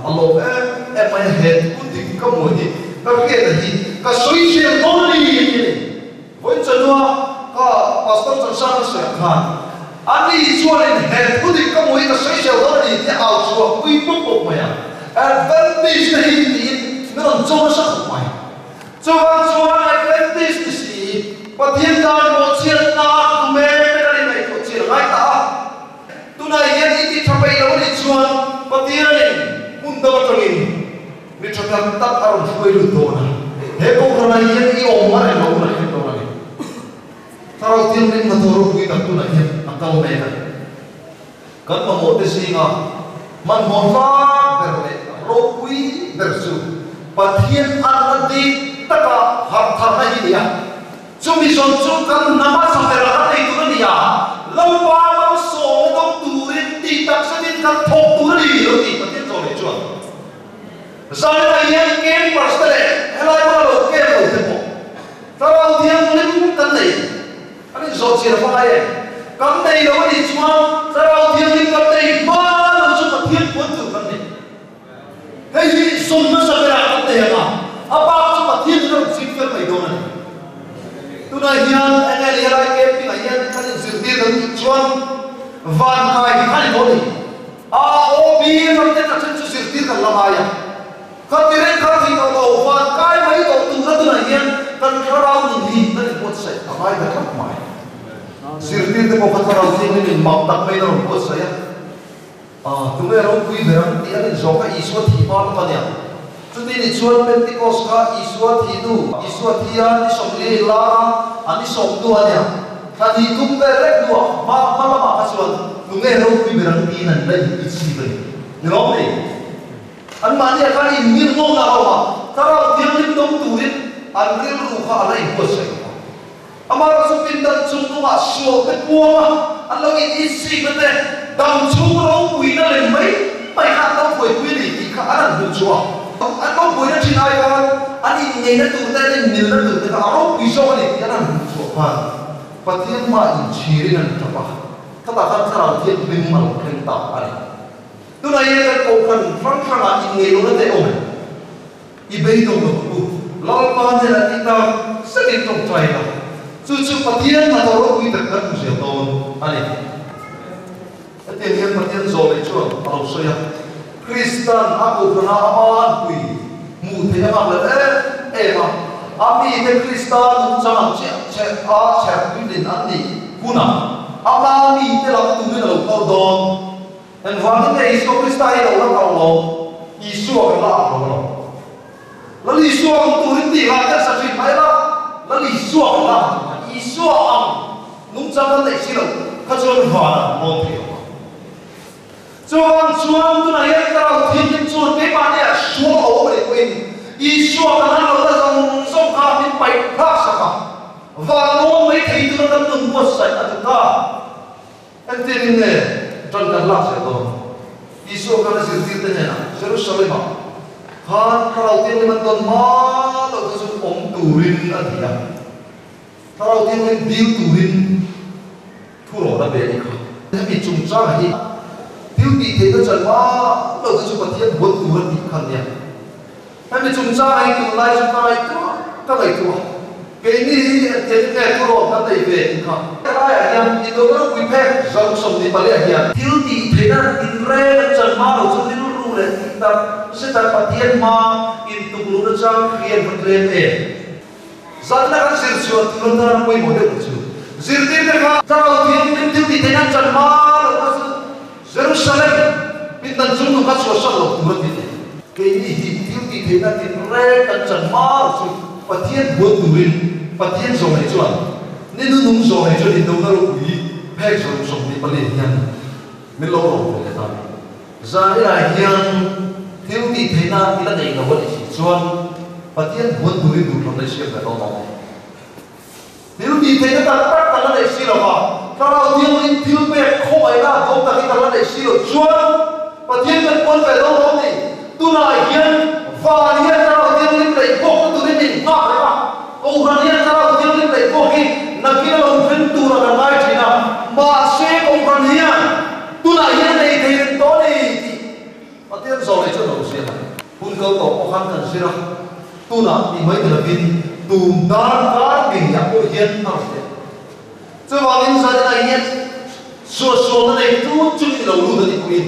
A lawm em em mai a, he thu dik ka hmuh hi ka hriat a hi ka sawi zel dawn a ni tih a ni. Vawiin chanua ka Pastor Chansang a sawi ang khan ani chuanin he thu dik ka hmuh hi ka sawi zel dawn a ni tih a au chhuah pui pawp pawp mai a, Adventist te hi tiin min rawn cho nasa khawp mai. Chuvang chuan Adventist ni si Pathian tan mawhchhiatna tum em te kan inngaihtuah chian a ngai ta a. Tunah hian i ti tha peih lo a nih chuan Pathianin hmun dang atangin mi tha tak tak a rawn hruai lut dawn a, he kohhranah hian i awm a reng lo hunah hian dawn a ni. Thlarau Thianghlim hnathawh ropui tak tunah hian a kal mek a ni. Kan mamawhte zinga hmanhmawh tlak ber leh ropui ber chu Pathian anna dik taka harh tharna hi a ni a. Chumi zawng chu kan hnam a chapera kan ei tur a ni a, Lalpa malsawmna dawng turin tih tak zetin kan thawk tur a ni lo tih Pathian zawh leh chuan Zaninah hian campers te leh helai hmuna lo camp lo te pawh Thlarau Thianghlim kan nei kan inzawh chian a hmangai em? Kan nei lo a nih chuan Thlarau Thianghlim kan nei hma lo chu Pathian puan tur kan nei. Hei hi sum hmasa berah kan nei ang a, a bak chu Pathian in a rawn ching fel mai dawn a ni. Tunah hian enge leh helai camping ah hian kan inzirtir kan tih chuan van kai kha ni maw ni? A, O, B ram te tak then chu zirtir kan la ngai a. Kha ti reng kha thei tawh lo, van kai mai tawh tura tunah hian kan thlarau nun hi kan inbuatsaih a ngai ta tlat mai. Zirtirte pawh kha thlarau thianghlim in mak tak maiin a rawn buatsaih a, Ah, tunge ropui ber ang tih an inzawh kha Isua thih hma lawk a nia. Chuti ni chuan Pentecost kha Isua thih hnu, Isua thi a ni 40 a inlar a, a ni sawm hnu a nia. Thla hnih thum vel lek hnuah hma hma lamah kha chuan tunge ropui ber ang tiin an la inchhip a ni. Ni lawm ni? Anmahni a khan inngir ngawng a awm a, Thlarau Thianghlim dawng turin an rilru kha a la inbuatsaih lo a. Amaherawh chu pindan chung hnungah sual te puang a, an lo in insikna te, dam chhung ropuina lem mai mai kha an lo buaipui a ni tih kha an han hmuh chhuah a. An lo buaina thin ai khan an inngeihna tur te, an inmilna tur te kha a ropui zawk a ni tih an han hmuh chhuah khan Pathian hmaah inchhirin an tap a, khatah khan Thlarau Thianghlim a lo thleng ta a ni. Tunah hian kan kohhran hrang hrangah inngeihlohna te awm em? I beidawng lo u. Lalpa hnenah tih tak zetin tawngtai ila, chu chu Pathian hnathawh ropui tak kan hmu zel dawn a ni. Hetiang hian Pathian zawh leh chuan a lo sawi a, Kristan a kohhrana ama anpui hmuh theih a nghak leh em em a, a mite Krista nungchang ang chiah che a chherpuilin an nih hunah ama mite lam turin a lo kal dawn. Engvangin nge Isua Krista hi lo la kal lo? Isua kan la ang lo lo. Lal Isua ang turin tih lah hian sa thin mai la, Lal Isua kan la ang lo. Isua ang nungchang kan neih si lo kha chuan van a rawn thei lo ang. Chuvang chuan tunah hian Thlarau Thianghlim chuan keimahni ah sual a awm a nih pawhin Isua kan han lo la zawng zawng kha min paih hlak sak a, van rawn mai thei tura kan nun buatsaih a duh ta. Engtiangin nge ṭan kan lak zel dawn? Isua khan a zirtirte hnenah Jerusalem-ah khan Thlarau Thianghlim an dawn hma loh te chu awm turin a ti a. Thlarau Thianghlim dil turin thurawn a pe a ni kha. Hemi chungchangah hi thil tih theihna chan hma loh te chu Pathian buat tur a tih kha nia. Hemi chungchangah hi tunlai chu ka ngaihtuah ka ngaihtuah. Keini hi engtiangin nge thurawn kan nei ve tih kha. Helaiah hian indona ropui phek zau 24 ah hian thil tih theihna tinreng an chan hma lo chu rilru leh tih tak zeta Pathian hma intukluh nachang hriat va tlem em? Zanna kan zir chhuah tur atana pawimawh deuh chu zirtirte kha Thlarau Thianghlim thil tih theihna an chan hma lo kha chu Jerusalem pindan chung nu kha chhuahsan lo tur a ti leh. Keini hi thil tih theihna tinreng kan chan hma lo chu Pathian buan turin Pathian zawnei chuan ni nunung zawnei chuan indona ropui phek 24 hian min lo rawn ve leh ta ni. Zaninah hian thil tih theihna i la nei lo a nih si chuan Pathian buan turin duhthlanna i siam ve dawn lo ni. Thil tih theihna tak tak kan la neih si lo va, Thlarau Thianghlim thil pek khawngaihna a dawng tak hi kan la neih si loh chuan Pathian kan puan ve dawn lo ni. Tunah hian van hian Thlarau Thianghlim leih bawkna turin min nghak reng a, Kohhran hian Thlarau Thianghlim leih bawk hi nakin a lo thleng tura kan ngai thin a, mahse Kohhran hian tunah hian a nei thei reng tawh a ni tih Pathian zawh leh chu a lo ziak a ni. Hun kal tawh pawh khan kan zir a, tunah tih mai ni lovin tun dar kar ngeiah pawh hian a rawn leh. Chuvangin zaninah hian suahsualna nei tut chu i lo lut a nih pawhin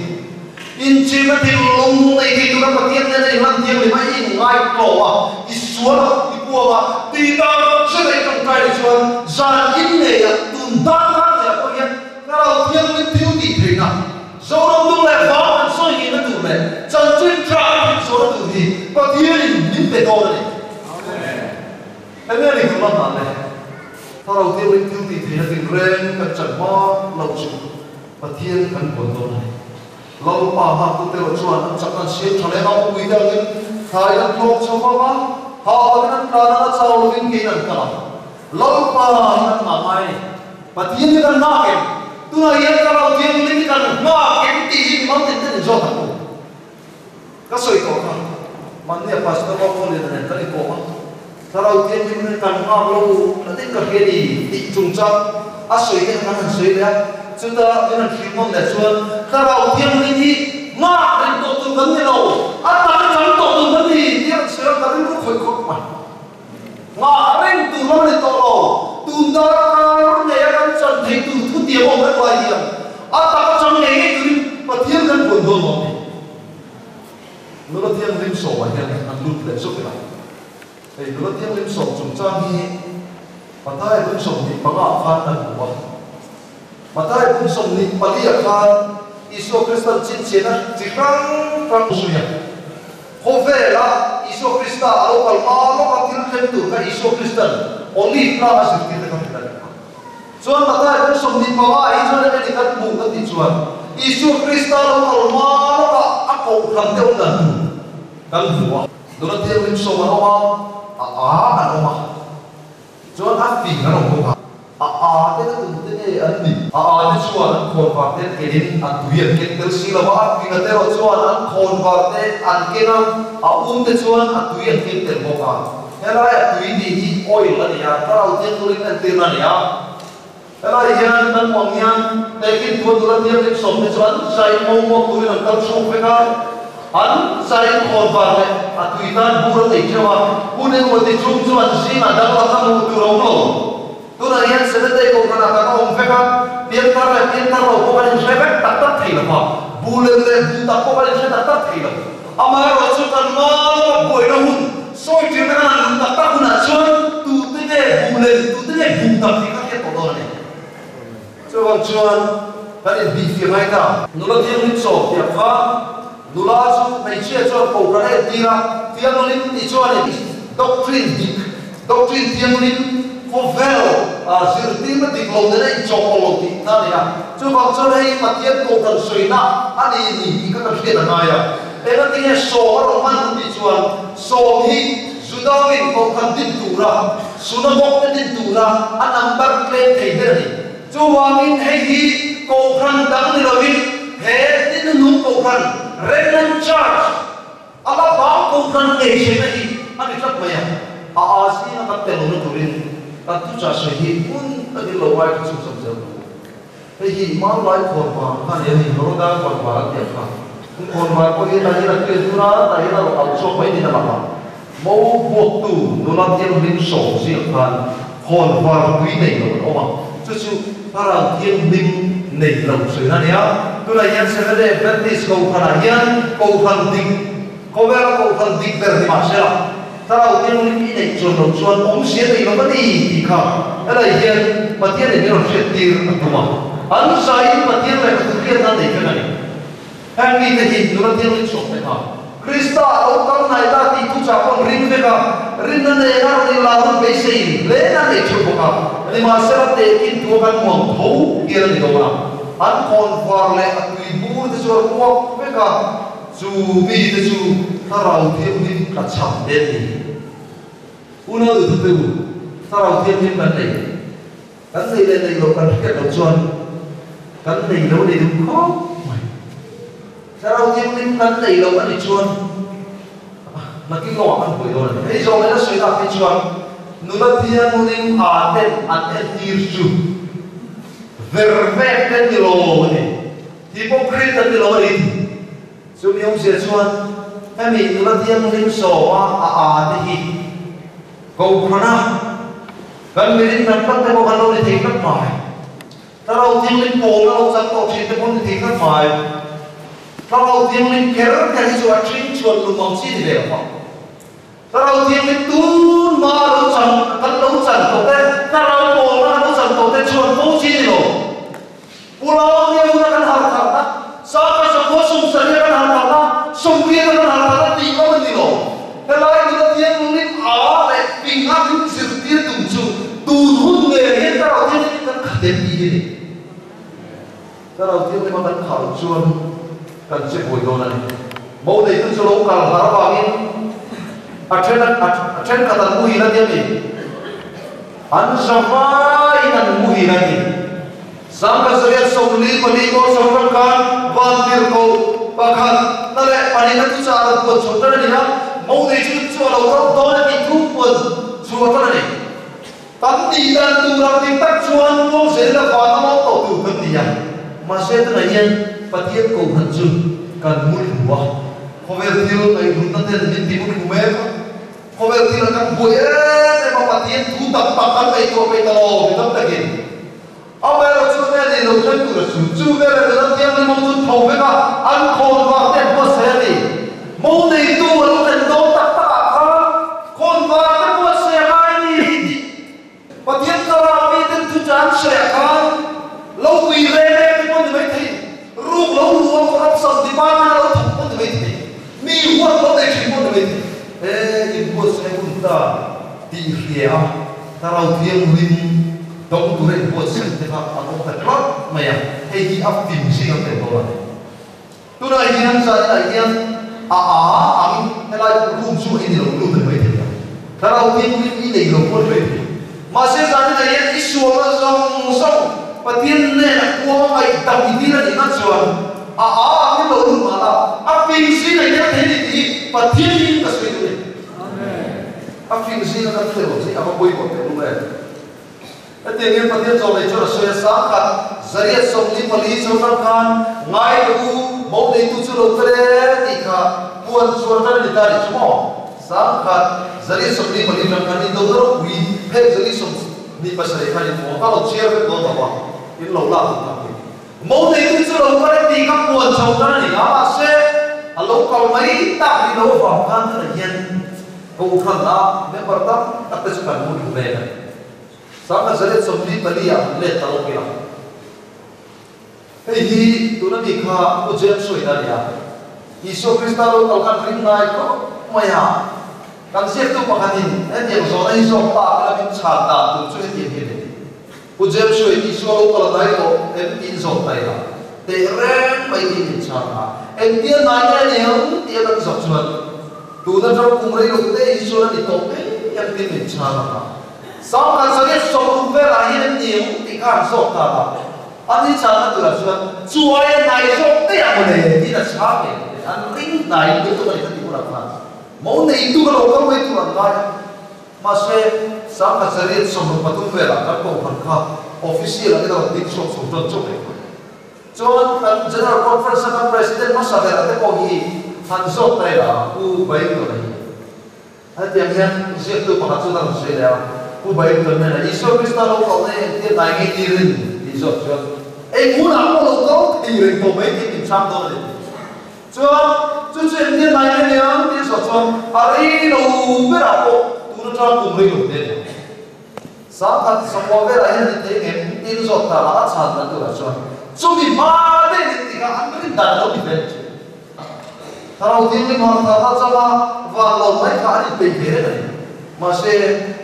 inchirna thinlung nei thei tura Pathian nena i hman thianghlim a, i inngaihtlawm a, i sual a, i puang a, tih dar zeta i tawngtai leh chuan zan inneiah tun dar kar ngeiah pawh hian Thlarau Thianghlim thil tih theihna Zoram dung leh vang an sawi ngei na tur leh chanchin tha a thil zawhna tur hi Pathianin min pe dawn a ni. Enge ni kan la hnan le? Thlarau Thianghlim thil tih theihna tinreng kan chan hma loh chu Pathian kan buan dawn a ni. Lalpa nghaktute erawh chuan an chak an siam tha leh a, awpui te angin thlai an tlawk chho vang a, hah lovin an tlan ang a, chau lovin kein an kal ang. Lalpa hi kan nghah ngai a ni. Pathian hi kan nghak em? Tunah hian Thlarau Thianghlim hi kan nghak em tih hi mimal tin ten inzawt ang u. Ka sawi tawh kha, Mannia Pastor Lalkhawliana nen kan inkawm a, Thlarau Thianghlim hi kan nghak lo tlatin ka hria ni tih chungchang a sawi te kha kan han sawi leh a, chuta min han hrilh ngawt leh chuan Thlarau Thianghlim hi nghak reng tawh tur kan ni lo, a tan chang tawh tur kan ni tih a rawn sawi a, ka rilru khawih khawp mai. Nghah reng tur lam a ni tawh lo. Tun darkar nei a kan chan thei tur thu tiam awm reng lai hian a tak a chang ngei ngei turin Pathian kan buan dawn lo a ni. Nula Thianghlim sawmah hian. leh zuk ila. Hei nula thianghlim sawm chungchang hi Mathai bung 25 ah khan kan hmu a. Mathai bung 24 ah khan Isua Kristan chhinchhiahna chi hrang hrang a sawi a. Khawvela Isua Krista a lo kal hma lawka thil thleng tur kha Isua Kristan Olive tlang a zirtir te kha hrilh a ni. Chuan Mathai bung 25 ah hi chuan enge ni kan hmuh kan tih chuan Isua Krista lo kal hma lawka a kohhran te awm dan tur kan hmu a. Nula thianghlim sawm an awm a, a a an awm a, chuan a fing an awm bawk a. A a te ka tum te nge an ni? A a te chuan an khawn var te an kenin a tui an keng tel si lo va, a fing a te erawh chuan an khawn var te an keng a, a um te chuan a tui an keng tel bawk a. Helai a tui tih hi oil a ni a, thlarau thianghlim entirna a ni a. Helai hian kan hmu ang hian tehkhin tuan nula thianghlim sawm te chu an zai mawmawk turin an kal chhuak vek a, an zai khawn var leh a tui tan bur an ei theuh a, hun engemaw ti chung chu an zingah danglam a hmuh tur a awm lo. Tunah hian Seventh-day Kohhranah kan awm vek a, pianthar leh pianthar lo pawh kan inhre vek tak tak thei lo va, bu lem leh bu tak pawh kan inhre tak tak thei lo. Amaherawhchu kan hma lama buaina hun sawi tirna kan han luh tak tak hunah chuan tute nge bu lem, tute nge bu tak tih kha hriat tawh dawn a ni. Chuvang chuan kan inbihfiah ngai ta. Nula thianghlim sawm tiang kha nula chu hmeichhia chuan kohhran a entir a, thianghlim tih chuanin doctrine dik, doctrine thianghlim, khawvel zirtirna dik lo nena inchawhpawlh lo tih na a ni a. Chuvang chuan hei Pathian kohhran sawina a ni ni tih kha kan hriat a ngai a. Engatinge sawm a rawn hman hun tih chuan sawm hi Judawin kohhran din tura, synagogue te din tura a number tlem thei ber a ni. Chuvangin hei hi kohhran dang ni lovin he Tinunung kohhran, Remnant Church, a la bang kohhran ngei hriatna hi a ni tlat mai a. A a zinga kan tel lohna turin kan thuchah sawi hi hmun takin lo ngaithla chhunzawm zel tur. Hei hi hmanlai khawnvar kha a ni a ni, Roda khawnvar an tih ang kha. Chung khawnvar pawh hi tahin a tui a dur a, tahin a rawn auh chhuak mai niin a lang a. Mo buaktu nula thianghlim sawm ziak khan khawnvar tui nei lo an awm a, chu chu thlarau thianghlim nei lo sawi a ni a. Tunah hian Seventh-day Adventist kohhranah hian kohhran dik, khawvela kohhran dik ber ni mahsela, Thlarau thianghlim i neih chuan loh chuan awmzia nei lo va ni tih kha helai hian Pathian in min rawn hriat tir a tum a. An zaiin Pathian lehkha thu hriatna nei vek a ni. Heng mite hi nula thianghlim chhuak te kha Krista a lo kal hnai ta tih thu chah pawh an ring vek a, rinna nena rawn inlar hun beiseiin hlen an nei theuh bawk a. Nimahsela tehkin thu a kan muang tho hian a ni dawn a, an khawn var leh a tui bur te chu a ruak vek a. Chu mite chu Thlarau Thianghlim tla cham te an ni. Unau duhthute u, Thlarau Thianghlim kan nei. Kan nei leh nei loh kan hriat loh chuan kan nei lo nei duh khawp mai. Thlarau Thianghlim kan nei loh a nih chuan nakin lawngah kan buai dawn a ni. Hei zawng ena sawi nak hi chuan nula thianghlim aa ten an entir chu ver vek te ni lo a ni. Hypocrite an ni lo a ni. Chumi awmzia chuan hemi nula thianghlim sawma a a te hi Kohhrana kan mirin tak tak te pawh kan lo ni thei tlat mai. Thlarau thianghlim pawlna lo chak tawh thin te pawh an ni thei tlat mai. Thlarau thianghlim kher kher hi chu a ṭhing chhuan lum ang chi ni ve lo vang. Thlarau Thianghlim tun hma lo chan kan lo chan tawh te, Thlarau pawlna kan lo chan tawh te chuan fo chi ni lo. Pu Lalawmia huna kan harh tharna, Sangha Sakhua Sawmsarih kan harh tharna, Sawmriata kan harh tharna tih ngam a ni lo. Helai nuna Thianghlim a leh fing a min zirtir tum chu tun hun ngei hian Thlarau Thianghlim kan khat em tih hi a ni. Thlarau Thianghlim a kan khah loh chuan kan che buai dawn a ni. Mo neitu chu lo kal har avangin a then a thenkhat an muhil a nia mi? An zavaiin an muhil a ni. Sangha zariat 44 kawl sawm khan vantirhkoh pakhat na leh pahnihna chu chah rawn puan chhuah tan a ni a, mo neitu chu a lo kal dawn a tih thu puan chhuah tan a ni. Kan nih dan tur ang dik tak chuan muang zel la van a lawm tawh tur kan ni a, mahse tunah hian Pathian kohhran chu kan mu thlu a, khawvel thil ngaihhlutna ten min ti mu thlu mek a, khawvel thil ah kan buai em em a, Pathian thu tak tak kan ngaihtuah peih ta lo mi tam takin. Amaherawh chu nge ni lo thleng tur a chu, chu veleh nula thianghlim ho chu tho vek a, an khawn vang te an hmasa a ni. Mo neitu an thlen dawn tak tak ah khan. Lo ui re re te pawh ni maithei, ruk lo ru a corruption department a lo thawk pawh ni maithei, mi huat lo nei thin pawh ni maithei. He inbuatsaih hun ta tih hria a, Thlarau Thianghlim dawng tura inbuatsaih te kha an awm ta tlat mai a, hei hi a fim zing an tel dawn a ni. Tunah hian zaninah hian a a angin helai room chu i ni lo lut a ni maithei a, Thlarau Thianghlim i nei lo pawh a ni maithei. Mahse zaninah hian i sualna zawng zawng Pathian hnena kuang ngaihdam i dil a nih ngat chuan a a angin lo lut mah la, a fing zingah i tel thei a ni tih hi Pathian in ka sawi duh a ni. A fing zinga kan tel lo hi a va pawimawh teh lung em? Hetiang hian Pathian zawlei chuan a sawi a, Sangkhat 144 chu ram khan ngai ka u, mo neitu chu lo kal e tih kha puan chuan tan a ni ta nih chu maw? 144 ram khan indona ropui phek 27 khan in hmu a, ka lo chhiar vek dawn lo a, in lo lak duh tak hi. Mo neitu chu lo kal e tih kha puan chho tan a ni a, mahse a lo kal mai tak rih lo avang khan tunah hian Kohhran ah member tam tak te chu kan hmu duh mek a ni. 144 ah han let ta lawk ila. Hei hi tuna mi kha Pu James sawi na a ni a. Isua Krista lo kal khan ring ngai khawp mai a. Kan ziaktu pakhatin hetiang zawhna hi zawk ta ila min chhan dan tur chu hetiang hi a ni. Pu James sawi Isua lo kal a dai tawh em tiin zawk ta ila. Teh reng mai tiin min chhan a. Engtia nai nge aniang tia kan zawk chuan tuna ṭang kum rei lo te Isua a ni tawh mai ang tiin min chhan a. 160 velah hian an ni ang tih kha an zawk ta a, a ni chhanna turah chuan chu aia hnai zawk daih ang mawle tiin a chhang ngei ang tih an ring hnai lutuk a ni kha tih hunah khan mo neitu ka lo kal mai tur an ngai a, mahse 1963 velah kan kohhran kha official angin a rawn ding chhuak chho tan chauh reng mai. Chuan kan General Conference a kan President hmasa berah te pawh hi han zawk ta ila Pu Bailton-a hi. Hetiang hian ziaktu pakhat chuan a rawn sawi leh a, Pu Bailton hnenah, Isua Krista lo kal na engtir nai ngei tirin tih zawk chuan, Eng hunah pawh lo kal thei reng tawh mai tih min chhang dawn a ni tih. Chuan, chu chu engtir nai ngei aniang tih zawk chuan, a rei lo berah pawh tun atang kum rei lo te a ni ang. 1090 velah hian ni thei ngem tin zawk ta lah a chhan dan turah chuan, chumi hma daih ni tih kha an rin dan a lo ni ve a ni. Thlarau Thianghlim har thar a chang a, van lo mai kha an inpeih ve reng a ni. Mahse,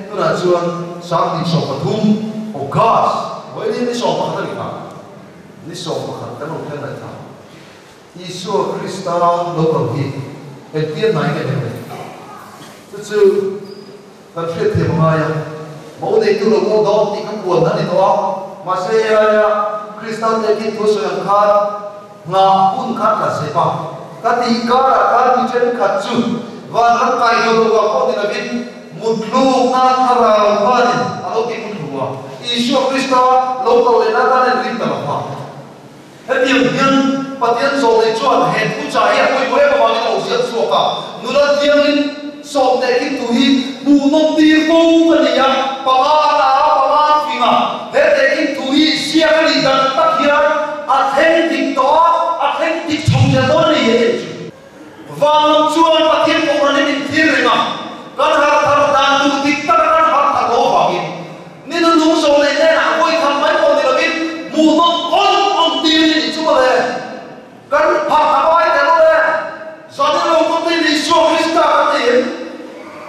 tunah chuan 2013, August, vawiin ni 11 a ni kha, ni 11 kan lo thleng leh ta. Isua Krista lo kal hi engtir nai nge ni? Chu chu kan hriatthiam a ngai a, mo neitu lo kal dawn tih kha puan a ni tawh a, mahse helaia Krista te khi thu sawi ang khan nghah hun khan kan zep a, ka tih karah khan mi thenkhat chu vanram kai tawh lo vang pawh ni lovin muthlukna thlarau khanin a lo ti muthluk a, Isua Krista lo kal lehna atan a inring ta lo va. Hetiang hian Pathian zawlnei chuan he thuchah hi a pawimawh em avangin a lo ziak chhuak a, nula thianghlim sawm teh kin tu hi hmuhnawm tir fo ka ni a, panga a la a, panga a fing a, he teh kin tu hi ziak a nih dan tak hian a thleng dik tawh a, a thleng dik chho zel dawn a ni he teh chu. Van lam chuan Pathian kohhran hi min thlir reng a, kan harh thar dan tur dik taka kan harh thar lo avangin ni nu nung zo leh hnenah vawi khat mai pawh ni lovin hmuhnawm awn awn tir ni nih chu mawle. Kan phah a ngai ta lo e. Zanin lo kawm te Isua Krista kan nei em?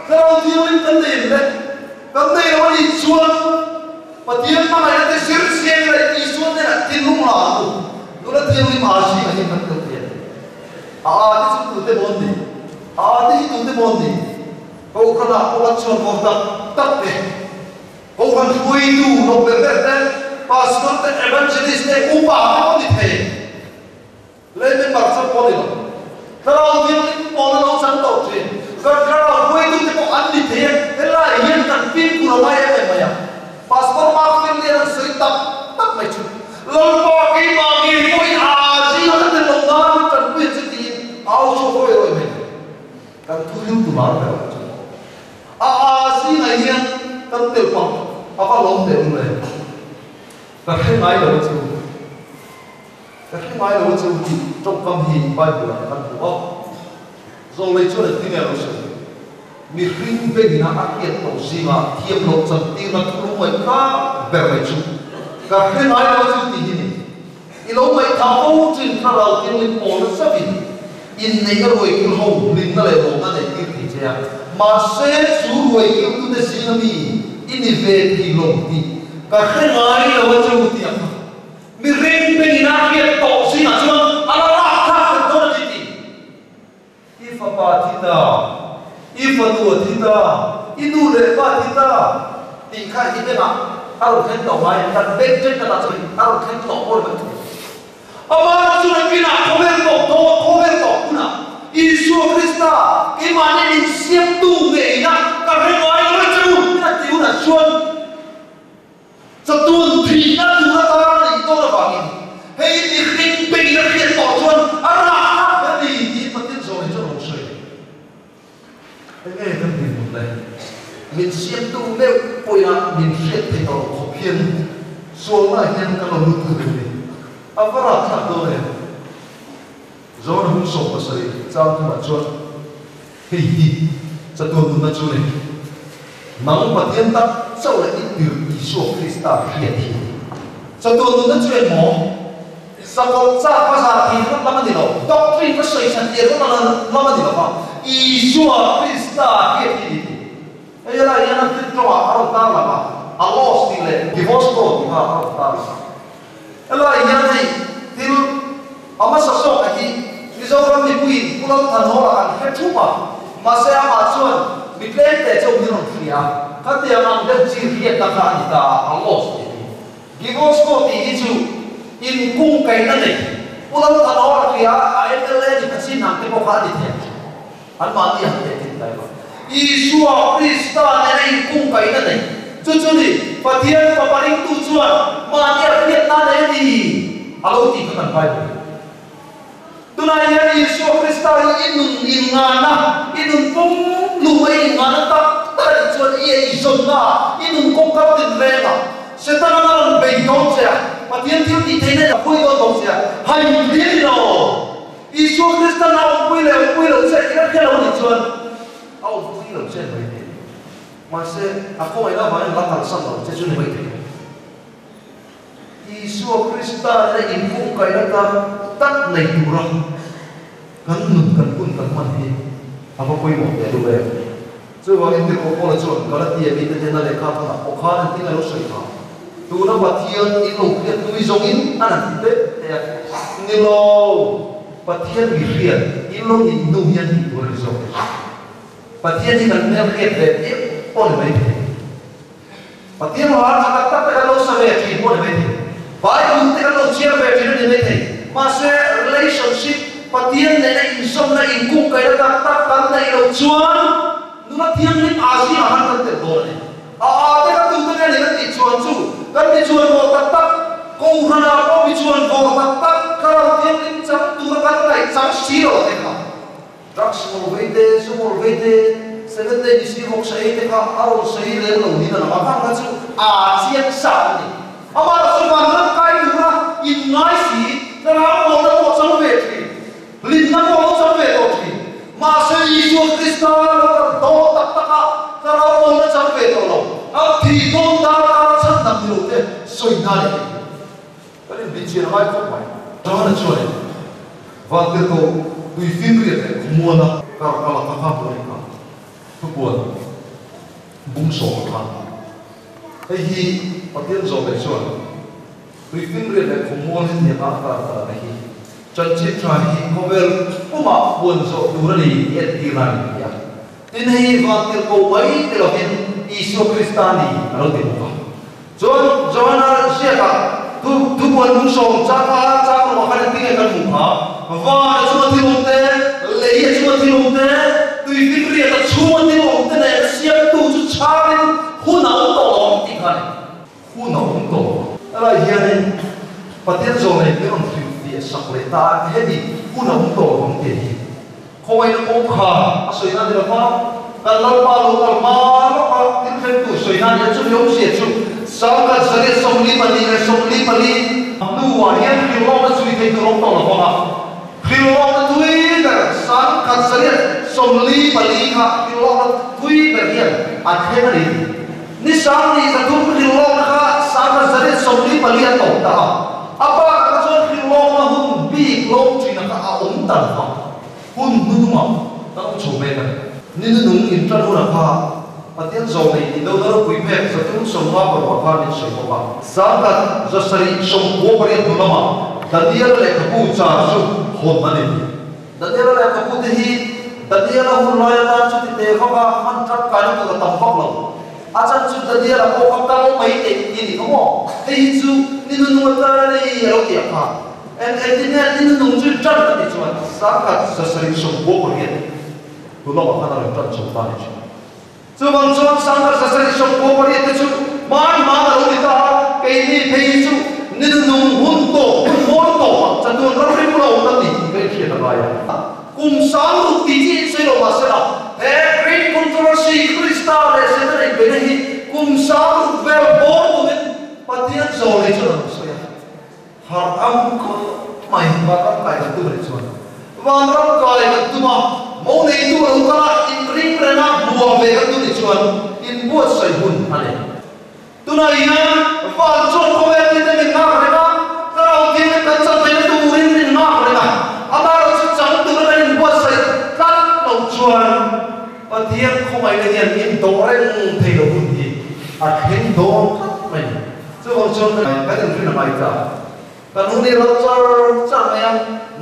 Thlarau Thianghlim kan nei em le? Kan nei lo a nih chuan Pathian hmangaihna te zir chiang ila Isua hnenah thinlung la ang u. Nula Thianghlim a zingah hian kan tel thei a ni. A a te chu tute maw an ni? A a te hi tute maw an ni? Kohhranah pawh an chhuan vawr tak tak te, Kohhran hruaitu lo ber ber te, Pastor te, Evangelist te, Upa te pawh ni thei, lei member chauh pawh ni lo, Thlarau Thianghlim pawn a lo chan tawh thin. Kan thlarau hruaitu te pawh an ni thei a, helaiah hian kan fimkhur a ngai em em mai a. Pastor Mark Finley-an an sawi tak tak mai chu, Lalpa keimah ngei pawhin a zing a ka tel loh nan min tanpui ang che tiin a au chhuak rawi rawi mai. Kan thu hlim tu mar ber chu a a zingah hian kan tel pah a va lawm teh lul e. Ka hre ngai lo a chu, ka hre ngai lo a chu tih tawngkam hi Bible-ah kan hmu a. Zawlei chuan engtin nge a lo sawi? Mihring bengina a hriat tawh zingah thiam loh chantirna thulung ngaih tlak ber mai chu. Ka hre ngai lo chu tih hi ni. I lo ngaihthah fo thin thlarau thianghlim pawlna chauhin inneihna ruai kil ho hlimna leh lawmna neih tir thei che a. Mahse chu ruai kiltute zinga mi i ni ve thei lo tih ka hre ngai lo a chu tih a kha. Mihring pengin a hriat tawh zingah chuan a la lak thlak thei dawn a ni tih. I fapa thi ta, i fanu a thi ta, i nu leh pa thi ta tih kha i bengah a rawn thleng tawh ngai em? Kan beng thenkhatah chuan a rawn thleng tawh maw mai thei. Amah chu nakinah khawvel tawp dawn, khawvel tawp hunah Isua Krista keimahni insiamtu ngeina ka hre ngai lo e che u a ti hunah chuan Chatuan thihna tur atan a nih dawn avangin hei mihring pengin a hriat tawh chuan a rah a ni tiin Pathian zawhna chuan a lo sawi a ni. Enge kan dinhmun le? Min siamtu meuh pawhin a min hriat theih tawh loh khawp hian sualnaah hian kan lo lut thut em ni? A va rahthlak dawn em? Zawn hun 17 chang thumah chuan hei hi chatuan nunna chu ni, Nang Pathian tak chauh leh i tirh Isua Krista hriat hi a ni. Chatuan nunna chu eng maw? Sakawlh chak va zah thei ringawt lam a ni lo, doctrine va sawi that leh ringawt lam a ni lo va, Isua Krista hriat hi a ni tih. Hei helai hian a Greek tawngah a rawn tar lang a, allos tih leh givosko tih kha a rawn tar lang a. Helai hian hei thil a hmasa zawk a hi Mizoram mipuiin Pu Lalthanhawla an hre thup a, mahse amah chuan mi tlemte chu min rawn hria a, khatiang ang deuh chi hriatna kha a ni ta a, a loss tih hi. Givosco tih hi chu inkungkaihna nei Pu Lalthanhawla hria a, a mla ni kha chin ang te pawh kha a ni thei ang chu. Anmahni han teh thin ta emaw? Isua Krista nena inkungkaihna nei chu chu ni, Pathian Fapa ringtu chuan mahni a hriatna nei a ni a lo tih kha kan Bible hi. Tunah hian Isua Krista hi i nun inngahna, i nun pum luh a i inngahna tak tak a nih chuan i eizawnna, i nun kawngkar tinreng a, Setana a rawn bei dawn che a, Pathian thil tih theihna in a phui dawn bawk che a, hai hlir i lo. Isua Kristan a awmpui leh awmpui loh che i la hria lo nih chuan a awmpui lo che mai thei. Mahse, a khawngaihna avangin la kalsan lo che chu ni mai thei. Isua Krista nena inkungkaihna tak tak nei tura kan nun kan hun kan hman hi a va pawimawh teh lul em? Chuvangin Tirhkoh Paula chuan Galatia mite hnena lehkha hmunah pawh khan an tin a lo sawi kha, Tuna Pathian in lo hriat nui zawngin an han ti teh teh a, Ni lo, Pathian mi hriat in lo nih hnu hian tih tur a ni zawk e. Pathian hi kan hmel hriat ve piah pawh ni mai thei. Pathian hla tha tak tak te kan lo sa ve thin pawh ni mai thei. Bible te kan lo chhiar ve thin a ni mai thei. Mahse, relationship, Pathian nena inzawmna, inkungkaihna tak tak kan neih loh chuan nula thianghlim aa zingah khan kan tel dawn a ni. A aa te kan duh te nge ni kan tih chuan chu kan mi chuan vawr tak tak, Kohhranah pawh mi chuan vawr tak tak, thlarau thianghlim chang tura kan ngaih chang si lo te kha. Drugs ngawr vei te, zu ngawr vei te, Seven Day Misi vawk sa ei te kha a rawn sawi lem lo niin a lang a, khang kha chu aa chiang sa a ni. Amah chu vanram kai tura inngai si, thlarau pawlna pawh chang ve thin, hlimna pawh lo chang ve tawh thin. Mahse Isua Krista lo kal dawn tak tak a, thlarau pawlna chang ve tawh lo, a thih dawn dar kara chhan dam ni lo te sawi na leh thei. Kan inbihchian a ngai khawp mai. Johana chuanin Vantirhkoh tuifinriat leh khawmuala kar kal a kha kha hmuh a ni kha. Thupuan bung sawm a kha. Hei hi Pathian zawh leh chuan tuifinriat leh khawmual hi tiang a kar kal a hi chanchin tha hi khawvel pumah puan zawh tur a ni tih entirna a ni ti a. Tin hei Vantirhkoh mai ti lovin Isua Krista ni a lo ti bawk a. Chuan Johana ziakah thu thupuan lungsawm changa chang ruah khan engtin nge kan hmuh kha? Van a chunga thil awm te, lei a chunga thil awm te, tuifinriat a chhunga thil awm te nen siamtu chu chhangin hun a awm tawh lo ang tih kha a ni. Hun a awm tawh lo. Helai hianin Pathian zawlnei te rawn hrilh fiah sak leh ta a, hemi hun a awm tawh lo ang tih hi. Khawngaihna kawngkhar a sawi na ni lo va, kan Lalpa lo kal hma lawk a, thil thlengtu sawi na ni a, chumi awmzia chu Sangkhat 144 hnuah hian hrilhlawkna chhui thei tur awm tawh lo vang a, hrilhlawkna thui ber 1144 kha hrilhlawkna thui ber hian a thleng a ni. Ni 13 hrilhlawkna kha 1,844 a tawp ta a. A bakah kha chuan hrilhlawkna hun bik lo ṭhin a kha a awm ta lo va, hun hnuhnungah kan awm chho mek a ni. Ni hnuhnung inṭan hunah kha Pathian zawh nei tih dona ropui pek 356 khan min sawi bawk a. 1798 hnu lamah Daniela lehkhabu char chu hawn a ni ti. Daniela lehkhabu te hi Daniela hun lai atan chuti teh vaka hman tangkaina tur a tam vak lo. A chan chu Daniela pawh kha kal mai theih i ni kha maw? Hei hi chu ni hnuhnung atan a ni a lo ti ang kha. Eng engtin nge ni hnuhnung chu tan a tih chuan 1798 hnu lamah khan a rawn tan chho ta a ni thin. Chuvang chuan 1798 te chu hman hman a lo ni ta a, keini phei hi chu ni hnuhnung hun tawp hun hmawr tawpah chatuan ram ri bula awm na tih ka inhriat a ngai a. Kum sang ruk tih chi insawi lo mahse la, he Great Controversy Krista leh Setana inbeihna hi kum sang ruk vel bawr turin Pathian zawlei chuan a rawn sawi a. Harh ang khawp mai, vanram kai kan tum a nih chuan vanram kai kan tum a, mo neitu a lo kal a, inring reng a, hmuam ve kan tum nih chuan inbuatsaih hun a nei. Tunah hian van chuan khawvel mite min nghak reng a, thlarau thianghlim kan chan theihna turin min nghak reng a, amaherawhchu chang tura kan inbuatsaih tlat loh chuan Pathian khawngaihna hian indawh reng thei lo hun hi a thleng dawn tlat mai. Chuvang chuan kan inrin a ngai ta. Kan hun hi ral char char mai a,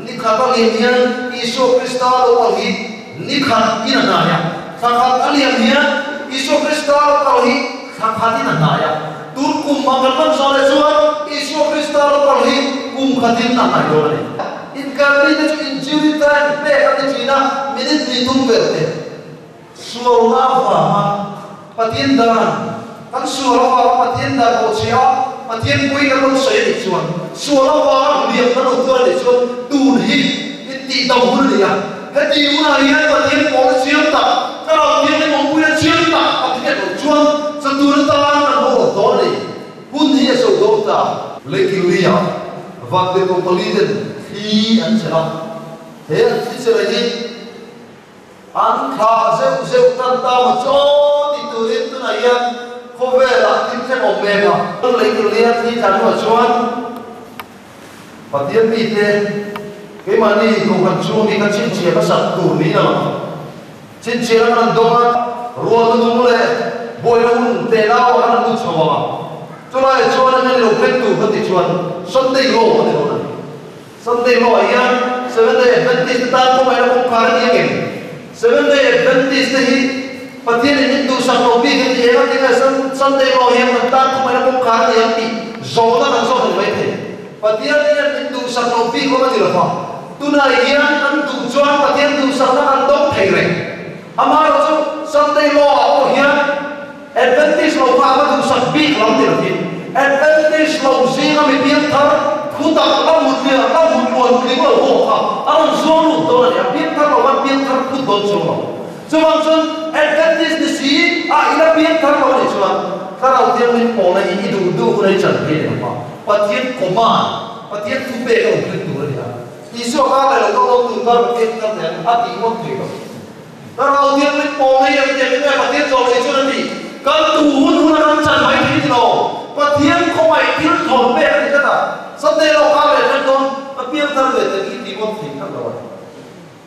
ni khat a liam hian Isua Krista lo kal hi ni khat in a hnai a, thla khat a liam hian Isua Krista lo kal hi thla khat in a hnai a, tun kum ang kan hman zawh leh chuan Isua Krista lo kal hi kum khat in a hnai dawn a ni. Inkalmi te chu injury time pek an ni thin a, minute hnih thum vel te. Sualna avanga Pathian dan, kan sual avanga Pathian dan bawhchhia a, Pathian pui kan lo sawi a nih chuan, sual avanga hliam kan lo tuar a nih chuan tun hi intihdam hun a ni a. Heti hunah hian Pathian pawhna chiang tak, Thlarau Thianghlim awmpuina chiang tak kan hriat loh chuan chatuan atan kan haw lo dawn a ni. Hun hi a zo dawn ta. Leikillia vantirhkoh pali ten thli an chelh a, he an thli chelh hi, An thlah zeuh zeuh tan ta maw chaw ti turin tunah hian khawvelah thil thleng awm mek a. Lei tur nia thli tla hnuah chuan Pathian mite keimahni kohhran chhung hi ka chhinchhiah hmasak tur niin a lang a. Chhinchhiahna kan han dawng a, rual nunung leh buaina hun tehnau ah kan han lut chho ang a. Chulaiah chuan a hnen lo thleng tur kan tih chuan Sunday law a ni dawn a ni. Sunday law ah hian Seventh Day Adventist te tan kawngaiin a kawngkhar a ni angem? Seventh Day Adventist te hi Pathian in min duhsak lo bik a ni eng a ti nge Sunday law hian kan tan kawngaiin a kawngkhar a ni ang tih zawhna kan zawt a ni maithei. Pathian hian min duhsak lo bik awm a ni lova, tunah hian kan duh chuan Pathian duhsakna kan dawng thei reng. Amaherawhchu Sunday law ah pawh hian Adventist lo kha a va duhsak bik lam ni lovin, Adventist lo zinga mi piangthar thutak la mutliah la mutluan tling lo ho kha a rawn zuang lut dawn a ni. A piangthar lo khan piangthar phut dawn chuang lo. Chuvang chuan Adventist ni si a ila piangthar lo a nih chuan Thlarau Thianghlim pawhna hi i duh duh hun a i chan phei leh ang a, Pathian command, Pathian thupek a lo thleng tur a ni a. Isua kha leh lo kal dawn tur khan Pathian thar leh ang a tih ngawt thei lo. Thlarau Thianghlim pawl hi an tiang nge Pathian zawh leh chuan a ti. Kan tu hun hun a kan chan mai thei ti lo. Pathian khawngaih thil thawn pek a ni tlat a. Sunday lo kha leh ṭhen dawn ka piang thar ve ta i ti ngawt thei tlat lo a ni.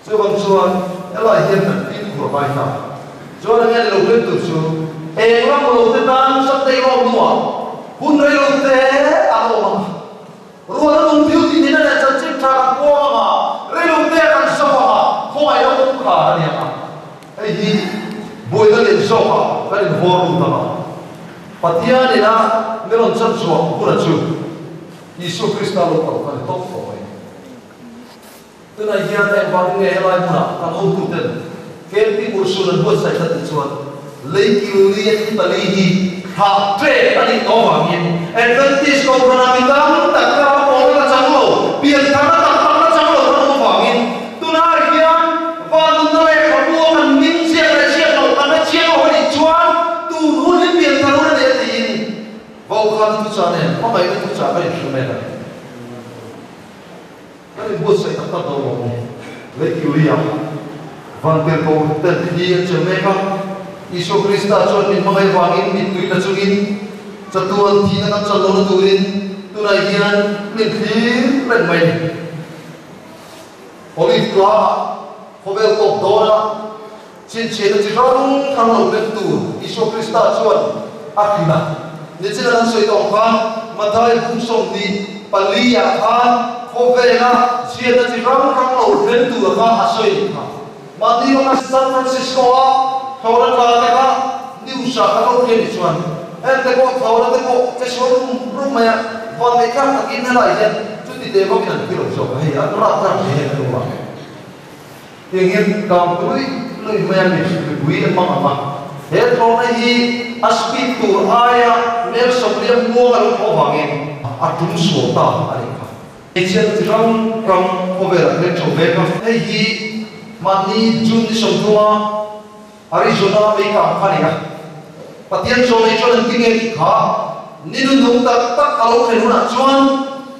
Chuvang chuan helai hian kan fimkhur ngai ta. Chuan enge ni lo hleng tur chu eng ram lo te tan Sunday lawm hnuah hun rei lo te a lo awm ang a. Rual a nung thil tih nena leh chanchin tha kan puang ang a, reilote kan zawk ang a, khawngaih a kawngkhar a ni ang a. Hei hi buaina lian zawkah kan inhawr lut ang a. Pathian ina min rawn chan chhuah huna chu Isua Krista lo kal kha a ni tawp tawh mai. Tunah hian engvangin nge helai hmunah kan hotuten camping urhsun an buatsaih tlat tih chuan lei kil li a Italy hi thlah ṭek a nih tawh avangin Adventist Kohhranah mi tam tak thlarau pawlna la chang lo, piantharna tak tak la chang lo kan awm avangin tunah hian van nunna lehkhabu a kan hming ziak leh ziak loh kan la chiang lo a nih chuan tun hun hi pianthar hun a ni a tiin vaukhana thuchah nen hmangaihna thuchah kan inhre mek a ni. Kan inbuatsaih tak tak dawn lo maw? Leikili ah vantirhkoh ten thli an chem mek a, Isua Krista chuan min hmangaih vangin mittui la chungin Chatuan thihna kan chan lohna turin tunah hian min thlir reng mai a ni. Olive tlangah khawvel tawp dawna chhinchhiahna chi hrang hrang lo thleng tur Isua Krista chuan a hrilh a. Nichina kan sawi tawh ang khan Mathai bung 24 ah khan khawvela chhiatna chi hrang hrang lo thleng tur kha a sawi a ni kha. Mahni lawka San Francisco-a thlawhna tla te kha news-ah kan lo hria nih chuan heng te pawh thlawhna te pawh che sual rum rum mai a, vanneih thlak takin helai hian chuti teh vakin an thi lo zawk a, hei an rap thlak ve hian an awm a. Tiang hian kang lui lui mai a mipui an hmang ang a, he thlawhna hi a speed tur aia mel 40 muang a lo thawh vangin a tum sual ta a nih kha. Hmeichhia chi hrang hrang khawvel a thleng chho mek a. Hei hi mahni June ni 30 a Arizona mei kang kha a ni a. Pathian chaw nei chuan an ti nge tih kha ni nunung tak tak a lo thlen hunah chuan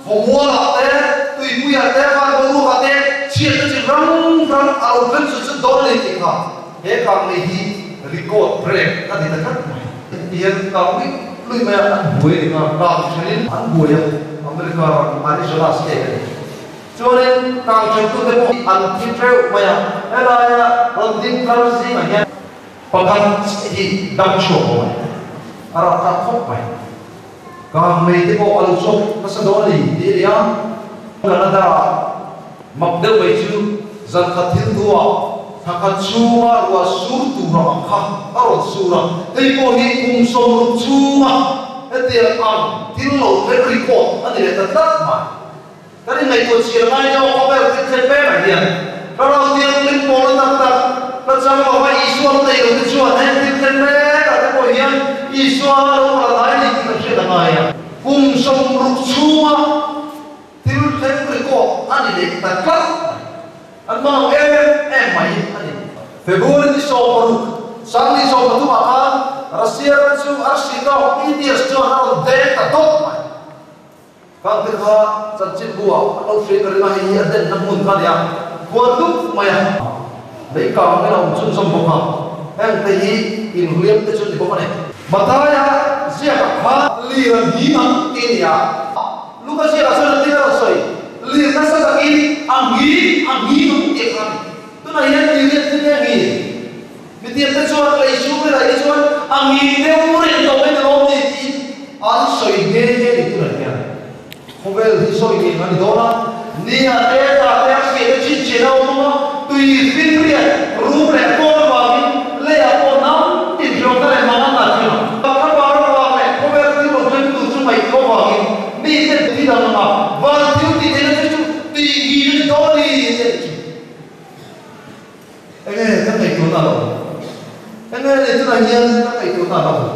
khawmualah te, tuipuiah te, van boruakah te chhiatna chi hrang hrang a lo thleng chu chu dawn a ni tih kha he kang nei hi record break a ni ta tlat mai. Ti hian kang luih luih mai a, an buai a ni kha, kang thenin an buai a, America ram Arizona state a ni. Chuanin kang thentute pawh an thi teuh mai a, helaia rawn ding tlar zingah hian pakhat hi dam chhuak awm a ni, a rapthlak khawp mai. Kang mei te pawh a lo chhuak nasa dawn a ni tih a ni a. Canada ah mak deuh mai chu zan khat thil hnuah thla khat chhunga ruah sur tur ang kha a rawn sur a, hei pawh hi kum 60 chhunga hetiang ang thil lo thleng record a ni leh ta tlat mai. Kan inngaihtuah chhiar ngai deuh a khawvel thil thlen pekah hian Thlarau Thianghlim pawlna tak tak la chang lo va Isua lo nei lo te chuan heng thil thlen pekah te pawh hian Isua a lo kal a hnai ni tih kan hriat a ngai a. Kum 60 chhunga thil thleng record a ni leh ta tlat mai. An hmang em em mai a ni. February ni 16, 2013 ah khan Russia ram chu arsi tawk BTS chuan a rawn deng ta dawt mai. Khang te kha chanchin buah an lo hriat ka ring a, hei hi a denna hmun kha a ni a, khuan dup mai a, lei kang in a awm chhunzawm bawk a, heng te hi inhliam te chu a ni bawk a ni. Mathaia ziakah khan lir a hnim ang tih a ni a, Luka ziakah chuan a tin a rawn sawi, lir nasa takin a nghing a nghing ang tih kha a ni. Tunah hian lir hi an ti nge ngi? Mitiam te chuan lei chhung rilai te chuan a ngin deuh reng tawh mai ni lawm ni tiin an sawi nghe nghe ni tunah hian khawvel hi sawi ngeng a ni dawn a, nia te ta te a hriat te chhinchhiah a awm ang a, tui finriat rum leh kawn avangin leiah pawh hnam tin hriawmna leh mang an dah thin ang. Thla bar avang leh khawvel thil lo thleng tur chu ngaihtuah avangin mite thi dang anga van thil tih theihna te chu tih ngin a ni dawn a ni tih a ni thin. Enge ka ngaihtuahna a lo awm? Enge nei tunah hian ka ngaihtuahna a lo awm?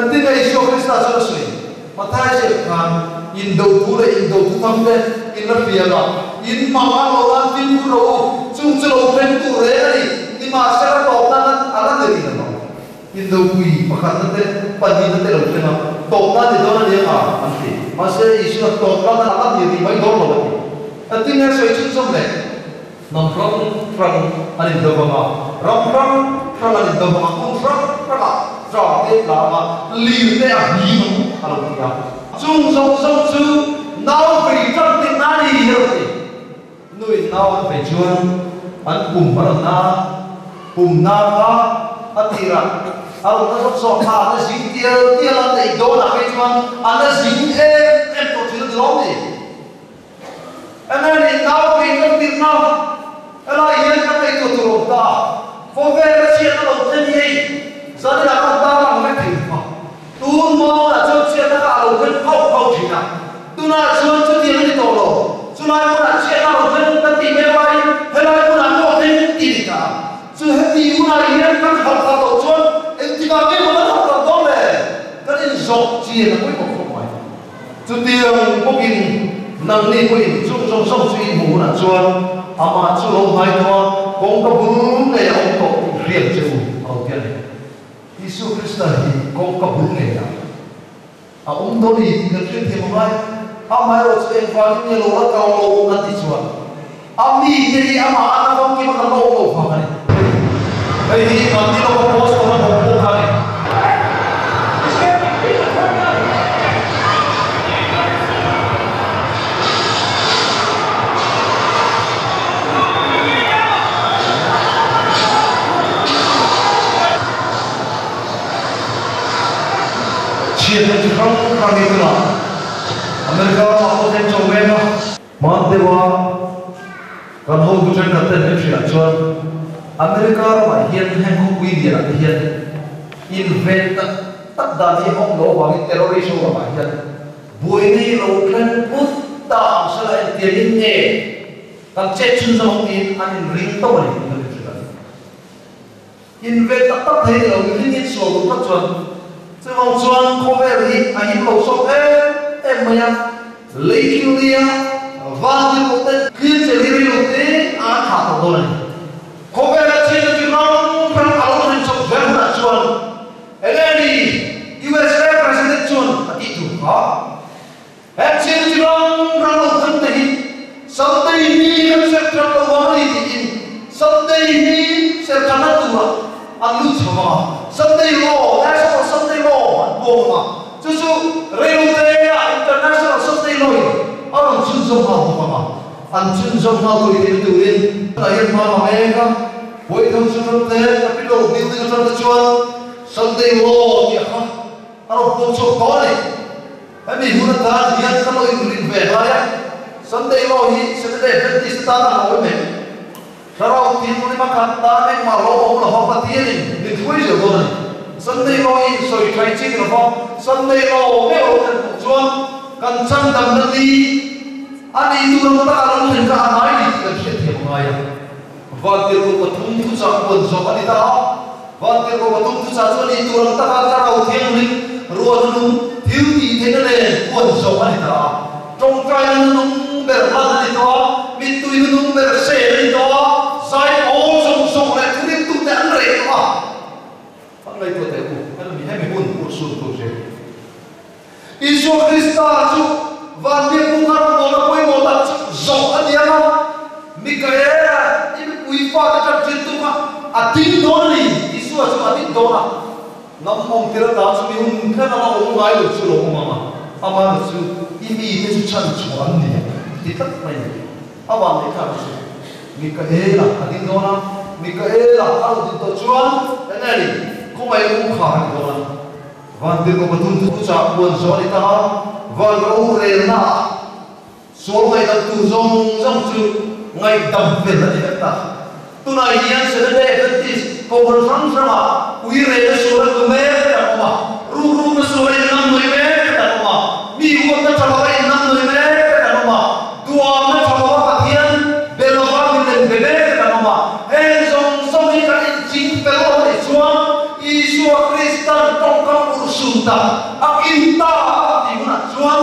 Engtin nge Isua Krista chuan a sawi? Mathai ziak khan, Indo thu leh indo thu tham te in la hria la, in mang ang lo nan fimkhur rawh u, chung chu lo thleng tur reng a ni, nimahsela tawp nan a la ni rih lo. Indo pui pakhatna te, pahnihna te lo thleng a, tawp nan ni dawn a ni ang a, an ti. Mahse Isua tawp nan a la ni rih mai dawn lo a ti. Engtin nge sawi chhunzawm leh? Hnam hrang hrang an in do vang a, ram hrang hrang an in do vang a, hmun hrang hrangah tla te tla ang a, lir te a him ang a lo ti a. Chung zawng zawng chu nau vei ṭang tih na ni a lo ti. Nuin nau an vei chuan an pum a rawn na a, pum na kha a tirah a rawn na zawk zawk kha a na zing tial tial a, neih dawnah phei chuan a na zing em em tawh ṭhin a ni lawm ni. Enge nih nau kei kan tirhna helai hian kan ngaihtuah tur awm ta a, khawvel a chhiatna lo thlen hi hei zaninah kan tan ang vek thei hma. Tun hmawnah chuan chhiatna kha a lo thlen phauh phauh thin a, tunah chuan chutiang a ni tawh lo. Chulai hmunah chhiatna a lo thlen kan tih mek laiin helai hmunah pawh a thleng tih ni ta a. Chu heti hunah hian kan harh thar loh chuan engtikah nge maw kan harh thar dawn le? Kan inzawh chian a pawimawh khawp mai. Chutiang bawkin nangni pawhin chung zawng zawng chu i hmuh hunah chuan amah chu lo hnai tawh a, kawngka bul ngei a awm tawh tih hriat che u a lo ti a ni. Isua Krista hi kawngka bul ngei a a awm dawn a ni tih kan hriat thiam a ngai. Amaherawh chu engvangin nge lo la kal lo kan tih chuan a mite hi amah a na famkim a kan la awm lo vang a ni. Hei hi kan ni lova post tawna bawk pawh kha a ni. Chhiatna chi hrang hrang hi tunah America ramah pawh thleng chho mek a. Hman deuha kan hotu thenkhat ten min hrilh ah chuan America ramah hian heng khawpui lianah te hian inven tak tak dan hi a awm loh avangin terrorist ho ramah hian buaina hi lo thleng put ta ang sela engtiangin nge kan chet chhunzawm ang tiin an inring tawp a ni tih kan inhrilh a ni. Inven tak tak thei lo mihring in sual duh tlat chuan chuvang chuan khawvel hi a him lo sawk em em mai a, lei thil nia van thil pawh te thlir che hi rei lo te a an thah tawh dawn a ni. Khawvel a chhiatna chi hrang hrang a lo thlen chawp zel hunah chuan enge ni USA President chuan a tih tur kha? He thil chi hrang hrang lo thlen te hi Sunday hi kan serh that lo vang a ni tiin Sunday hi serh thatna turah an lut chho vang a, Sunday law, National Sunday Law an puang vang a, chu chu reilote ah International Sunday Law in a rawn chhunzawm nghal bawk ang a, an chhunzawm nghal tawih theihna turin tunah hian hma la mek a, White House atang te, Capitol building atang te chuan Sunday Law tih a kha a rawn puang chhuak tawh a ni. Hemi hun atan hian ka lo inrin ve ngai a, Sunday law hi Saturday Adventist atan a hlauh em em? Thlarau thianghlim a khat tan engmah lo awm lo va Pathianin min hruai zel dawn a ni. Sunday law hi insawi thaih chi ni lo va, Sunday law meuh lo thlen pawh chuan kan chandamna ni a nih tur ang taka lo thlen kha a ngai ni tih kan hriatthiam a ngai a. Vantirhkoh pathum thuchah puan zawk a ni ta a. Vantirhkoh pathum thuchah chu a nih tur ang taka Thlarau Thianghlim ruahnung thil tih theihna nen puan zawk a ni ta a. Tawngtaina nunung ber hlan a ni tawh a, mittui nunung ber sen a ni tawh a, zai pawl zawng zawng leh thurintute an reh tawh a. An ngaihtuah teh u, hemi hun urhsun tur che. Isua Krista chu vanbiak kawngkhar rawngbawlna pawimawh tak chu zawh a ni ang a, Mikaela i mipui fate tan ṭin tum a, a ding dawn a ni. Isua chu a ding dawn a, lam awm tir atan chu mi hun thleng anga awm ngai lo chu lo awm ang a, amah chu i mite chu chhan chhuah an ni ang ti tlat mai a ni. A van leh thlak chu Mikaela a ding dawn a, Mikaela a rawn din tawh chuan eng nge ni, khawngaih kawngkhar a ni dawn a. Vantirhkoh pathum chu chah puan zawh a ni ta a, van rorelna ah sual ngaihdam tur zawng zawng chu ngaihdam fel a ni vek ta. Tunah hian Seventh-day Adventist kohhran hrang hrangah ui rehna sual a tlu mek te an awm a, rukrukna sual a innam nawi mek te kan awm a, mi huatna tha lova innam nawi mek te kan awm a, duamna tha lova Pathian be lova milem be mek te kan awm a, heng zawng zawng hi kan inching fel lo a nih chuan Isua Kristan tawngkam urhsun tak a kin ta a tih hunah chuan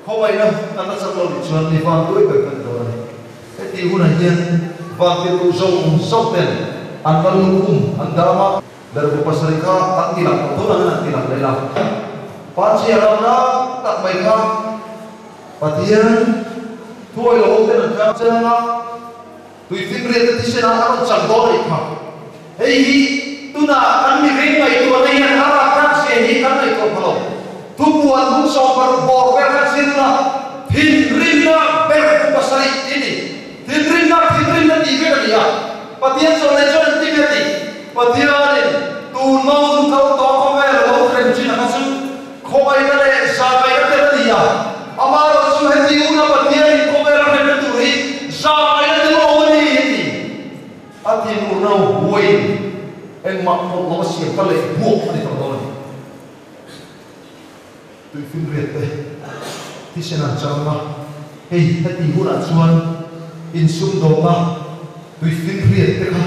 khawngaihna kan la chak lo nih chuan mi van tuai ber kan ni dawn a ni. Heti hunah hian vantirhkoh zawng zawng ten an lal lukhum an dam a, Berbu pasarih kha an ti lang tawh dawn angin an ti lang leh la. Panchhia ram ram tak mai kha Pathian thuawih lo ho ten an tlang chiang a. Tuifinriat te thisen ah a rawn chak dawn a nih kha. Hei hi tunah kan mihring ngaihtuahna hian a rapthlak zia hi kan ngaihtuah pha lo. Thupuan bung 16 bawr vel khan zir ula, thinrimna ber bu pasarih tih a ni. Thinrimna, thinrimna tih vek a ni a. Pathian zawlnei chuan engtin nge a tih? Pathianin tun mau kal tawh khawvel a lo hrem chin a kha chu Khawngaihna leh zahngaihna tel a ni a, amaherawh chu heti una Pathianin khawvel a hremna tur hi zahngaihna tel awm a ni a ti. A thinurna huaiin engmah pawh lova siam ka leh buak a ni tawh dawn a ni. Tuifinriat te thisen an chang a, hei heti hunah chuan insumdawnna tuifinriat te kha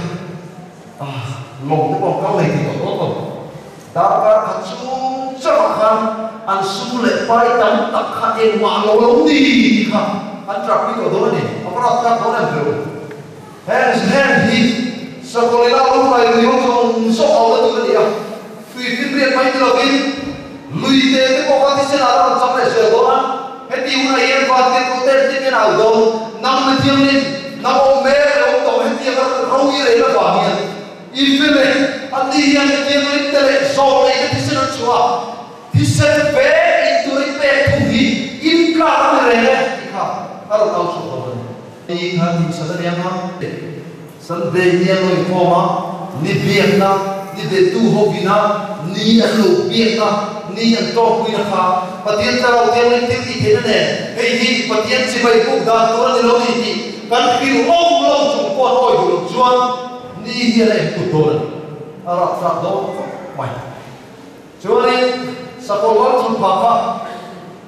lawng te pawh an kal lei thei tawh dawn lo. Darkar khat chung chauhah khan an sum leh pai tam tak kha engmah lo lo ni tih kha an trap pui tawh dawn a ni. A va rap tlak dawn em teu. Heng heng hi sakawlh ila lo kai lui ho zawng zawng au na tur a ni a. Tui finriat mai ni lovin lui te te pawh kha thisen ah a rawn chang leh zel dawn a. Heti hunah hian vantirhkoh te engtin nge an au dawn? Nang mithianghlim, nang awm mek leh awm tawh hetianga ro i rei la vang hian I fel e, anni hian mi thianghlim te leh zawng nei te thisen an chhuah a, thisen ve in tur i pek thung hi in tlak a ni reng e tih kha a rawn au chhuak dawn a ni. Ni kha tih sat a nia nga. Sunday ni an lo inkhawm a, ni biakna, ni betu hovina ni an lo biakna, Ni an tawngpuina kha Pathian Thlarau Thianghlim thil tih theihna nen hei hi Pathian chibai buk dan tur a ni lo ni tih kan hrilh awm lo chung pawh an awi duh loh chuan ni hian a enkut dawn a ni. A rapthlak dawn khawp mai. Chuanin sakawr lal thun phah kha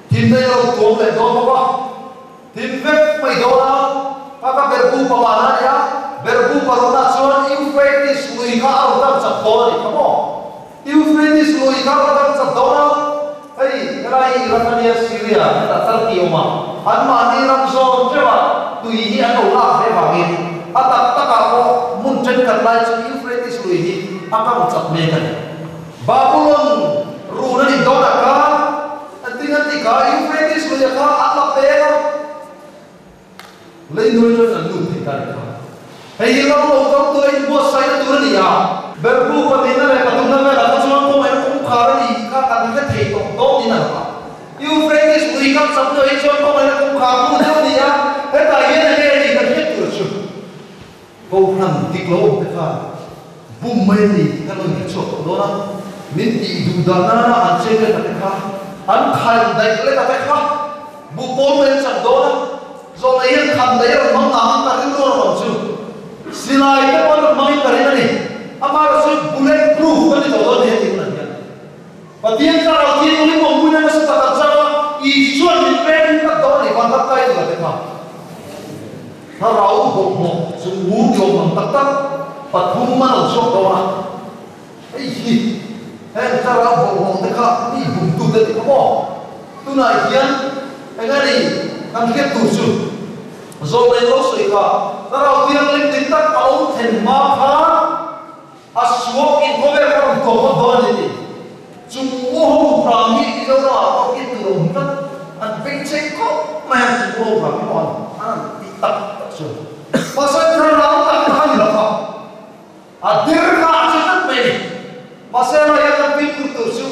thimna in a lo tuam leh dawn bawk a. Thim vek mai dawn a, ka ka berbu panga na nia, berbu parukna chuan Euphrates lui kha a rawn dam chak dawn a ni kha maw? Euphrates lui kha a rawn dam chak dawn a, hei helai hi Iraq a nia, Syria hetah Turkey a awm a, anmahni ram zawn teuhah tui hi an lo lak ve vangin a tak takah pawh hmun thenkhat lai chu Euphrates lui hi a kang chak mek a ni. Babulon run a nih dawnah khan an ti ngan tih kha Euphrates luia kha an la peng a, lei hnuai chuan an lut thei ta nih kha. Hei hi ram lo kal tura inbuatsaihna tur a ni a, Berbu pahnihna leh pathumna velah kha chuan kawngaiin kawngkhar a nih kha kan hre thei tawh dawn niin a lang a. Euphrates lui kal chak hnuaiah hi chuan kawngaiin kawngkhar hnu deuh a ni a, hetah hian enge a nih kan hriat tur chu. Kohhran dik lo awm te khan bum mai a ni tih kha lo inhre chhuak tawh dawn a, min tih duh dan nana an cheng leh ta te kha, an khan daih leh ta te kha buh pawl mai an chak dawn a, zawhna hian khan daih a rawn hmang ang ang ka rilru a rawn awm chu silai te pawh an rawn hmangin ka ring a ni, amaherawh chu bullet proof kan ni tawh dawn ni heti hunah hian. Pathian thlarau thianghlim awmpuina nasa tak an chang a, Isua'n min pek in tak dawn a ni, van lam kai tur a te kha. Thlarau bawlhhlawh chu ur tlawm ang tak tak pathum a lo chhuak dawn a, hei hi heng thlarau bawlhhlawh te kha mi bumtute ni kha maw? Tunah hian eng a ni kan hriat tur chu zawlnei lo sawi kha thlarau thianghlim dik tak a lo thlen hma khan a suak in khawvel kha rawn tuam ngawt dawn a ni tih chung u ho hram hi Mizoramah pawh hriat tur a awm tlat. An beng cheng khawp mai a, chung u ho hram hi maw an an tih tak tak chu. Mahse thlarau tak kha a ni lo kha. A dir kha a che tlat mai a ni. Mahse helai hian kan fimkhur tur chu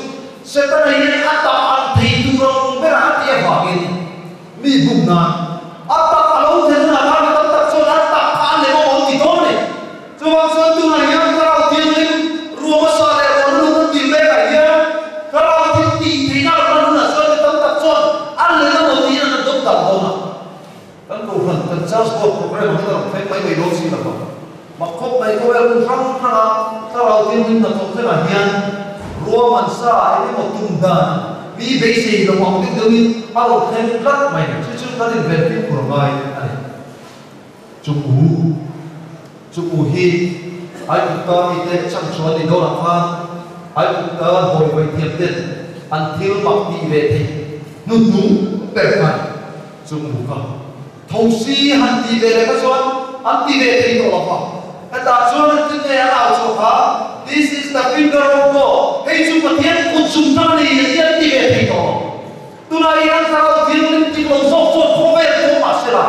Setana hian a tak an thei tur ang berah a tih avangin mi bum nan a tak a lo thlen hunah khan mi tam tak chuan a tak kha an lem awm an ti dawn a ni. Chuvang chuan tunah hian Thlarau Thianghlim ruam a sa leh ruahna lut an tih mekah hian Thlarau thil tih theihna a rawn hunah chuan mi tam tak chuan an lem emaw tiin an dawt dan dawn a. Kan kohhran kan Church Board program ang hi ka rawn thleng mai mai dawn si lo va. Mak khawp mai khawvel hmun hrang hranga Thlarau Thianghlim hnathawh thlengah hian ruahman sa eng emaw tum dan mi beisei lo ang deuh deuhin a rawn thleng tlat mai. Chu chu kan inven fimkhur ngai a ni. Chung u chung u hi Aigupta mite chhan chu an ni dawn ang khan Aigupta hawi vawi thiam ten an thil mak tih ve theih hnuhnung ber kha a ni. Chung u kha thosi han tih ve leh kha chuan an ti ve thei tawh lo va. Hetah chuan an thil nge an au chhuah kha This is the finger of God, hei chu Pathian kut chung tang a ni tih an ti ve thei tawh lo. Tunah hian Thlarau Thianghlim tik lo zawk chuan khawvel pawh mah se la,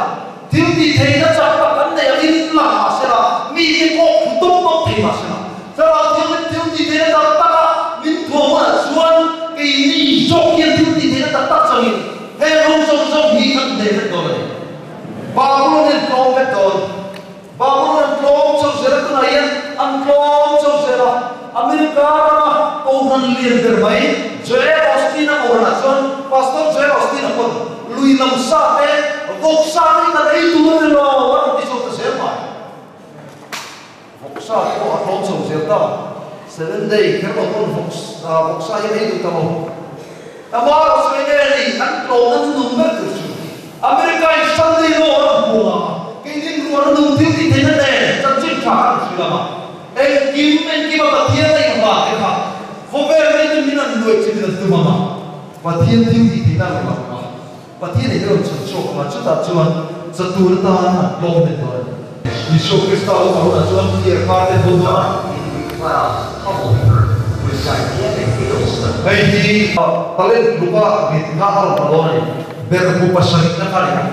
thil tih theihna chak tak an neih angin lang mah se la, mite pawh thu tawp tawp thei mah se la, Thlarau Thianghlim thil tih theihna tak taka min thuam hunah chuan keini zawk hian thil tih theihna tak tak changin he rawng zawng zawng hi kan hneh vek dawn a ni. Babulon hi an tlawm vek dawn. Babulon an tlawm chho zel a, tunah hian an tlawm chho zel a. America rama Kohhran lian ber mai Joel Osteen-a Kohhranah chuan Pastor Joel Osteen-a pawn lui lam sa te, vawk sa te hi kan ei tur a ni lo a rawn ti chho ta zel mai. Vawk sa te pawh a tlawm chho zel ta. Seven day kher lo pawn vawk vawk sa hi an ei duh ta lo. Amaherawh chu enge a nih an tlawmna chu nung ber tur chu America in Sunday law a rawn hmu a, keinin ruahna nung thil tih theihna nen chanchin tha kha an hrilh ang a, engkim engkim a Pathian a inhma te kha khawvel mite min an luaih chin in an tum ang a, Pathian thil tih theihna a rawn lang ang a, Pathian in a rawn chhan chhuak ang a, chutah chuan chatur atan an tlawm nen dawn a ni. Isua Krista lo kal hunah chuan thiar kar te bun dawn a. Hei hi talent tluka rit kha a rawn ta dawn a ni. Berhbu pasarihna kha a ni a.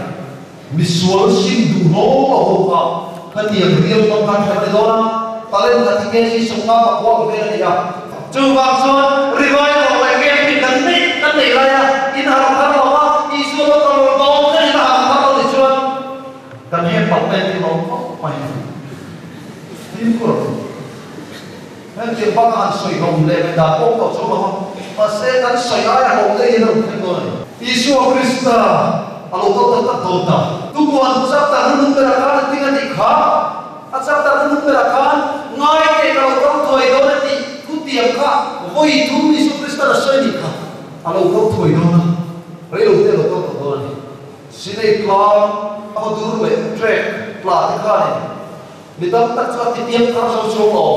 Misual sim duh hlawm a ho kha khatiang riau hmang khan hrem a ni dawn a. Talent khat hi kg 50 pakua vel a ni a. Chuvang chuan revival leh camping kan neih kan neih laia in harh thar lo a, Isua lo kal rawn dawn thlengin a harh thar lo ni chuan kan heng palh mai an ti lo khawp mai a ni. Fimkhur ang u. Hetiang banga han sawi ho leh mai dan pawh tawh chuang lo a, mahse kan sawi aia ho te hi a lo thleng dawn a ni. Isua Krista a lo kal tak tak dawn ta. Tupuan chapter hnung berah khan a ting a tih kha, a chapter hnung berah khan ngai teh ka lo kal thuai dawn a tih thutiang kha vawi thum Isua Kristan a sawi a nih kha. A lo kal thuai dawn a, rei lo te a lo kal tawh dawn a ni. Sinai tlang a va dur leh trek tla te khanin Mi tam tak chu a ti piang thar zo chuang lo.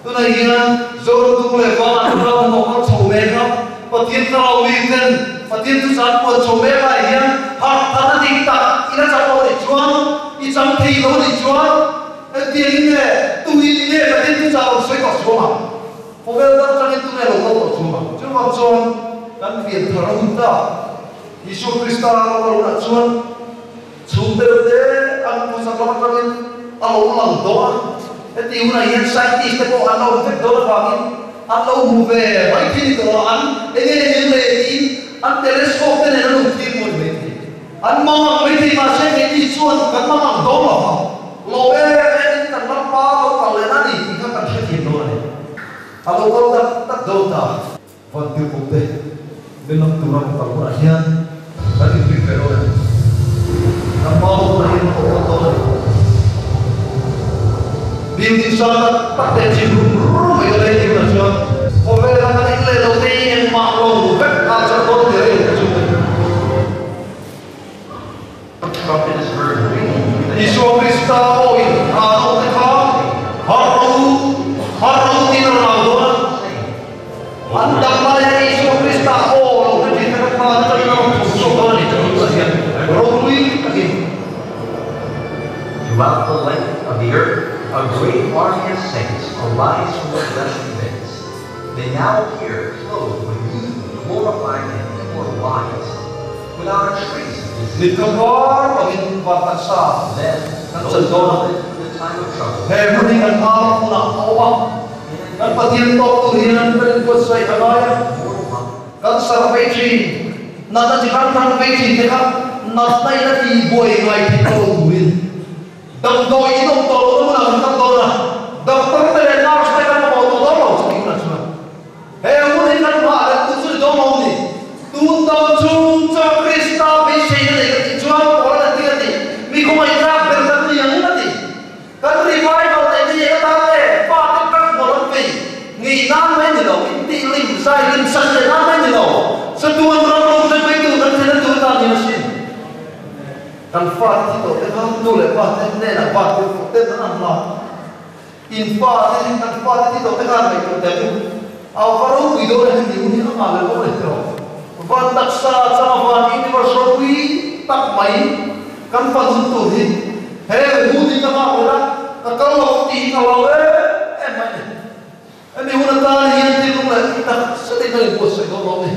Tunah hian Zoram tung leh vang an ram hnawh kal chho mek a, Pathian thlarau mi ten Pathian chu chan puan chho mek lai hian harh tharna dik tak in a chak lo anih chuan, i chang thei lo anih chuan engtiangin nge tuin nge Pathian chu chah rawn sawi tawh chuang ang? Khawvel dang atangin tunge lo kal tawh chuang ang? Chuvang chuan kan pian thar a hun ta. Isua Krista lo kal hunah chuan Chhung deuh te an khawsak lam atangin a lo lang dawn a, heti hunah hian scientist te pawh an lo awm vek dawn avangin an lo hmu ve mai thei ni tawh a, an eng nge eng leh tiin an telescope te nen an lo thlir mawi mai thei. An mangang mai thei mahse keini chuan kan mangang dawn lo va, lawm em em in kan ram pa lo kal leh na ni tih kha kan hrethiam dawn a ni. A lo kal tak tak dawn ta. Van tirhkoh te min lam tura rawn kal hunah hian kan inrin ve dawn em? Kan hma ho hunah hian rawn kal dawn a ni. Building sang tak tak te chim rum rum mai dawn e tih hunah chuan khawvela kan in leh lo te hi engmah lo vek a chak dawn ti rei lo chu. Isua Krista pawhin a naute kha harh rawh u, harh rawh u tiin a rawn au dawn a. An dam laia Isua Krista aw lo hre thin te kha khan atangin a rawn thawk chhuak dawn a ni tih chu a hian ropui takin. Throughout the length of the earth, a great army of saints arise from their fleshly beds. They now appear clothed with youthful, glorified, and immortal bodies, without a trace of Mit disease. ka var angin van taksa Then, kan those chan who dawn a. live through the time of trouble He hun hi kan hma hunah a awm a, in kan advance Pathian tawk tur hian kan inbuatsaih a ngai a. mortal body Kan sar vei thin, natna chi hrang hrang vei thin te kha natna in a tihbuai ngai theih tawh lo turin Damdawi in awm tawh lohna hmunah kan kal dawn a, doctor te leh nurse te kan mamawh tawh dawn lo chutih hunah chuan he hun hi kan nghah leh tur chu ni dawn lo ni. Tun dam chung chuan Krista beiseina nei ka tih chuan Paul an ti a ti, mi khawngaihthlak ber kan ni ang a ti. Kan revival neih te hi eng atan nge fate kan hmuh lam vei ngei nan mai ni lo, intih lim zai lim san leh nan mai ni lo, chatuan ram lo hre mai tur kan thlen a tur tan ni asin. Kan fate thi tawh te kha nu leh pa te hnenah pa te pawh ten an ang la. In fa te, kan fate thi tawh te khan ngaihtuah teh u. A va ropui dawn e heti hun hi a nghah leh dawn e tiraw. Van taksa changa van universe ropui tak mai kan fan hun tur hi he hun hi ka nghak leh a, ka kal lo tih hi ka hlau em em mai a ni. Hemi hun atan hian thilung leh thil tak zetin kan inbuatsaih dawn lo a ni.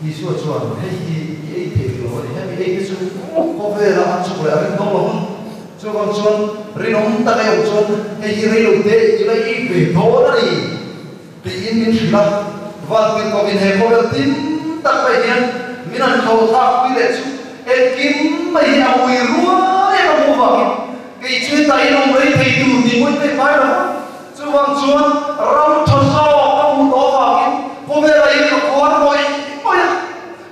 Isua chuan hei hi i ei thei lo ani hemi ei te chu khawvela an chuk leh leh a ring dawn lo a. Chuvang chuan rinawm tak a awm chuan hei hi rei lo te i la ei ve dawn a ni tiin min hrilh a. Vantirhkohin he khawvel tin tak mai hian min han tho thlak pui leh chu engkim mai hi a mui ruai a hmuh vangin kei chu hetah in awm rei thei tur tih pawhin ka inhmai lo a. Chuvang chuan ram tha zawk ka hmuh tawh avangin khawvelah hian ka khuar mawih mawih a.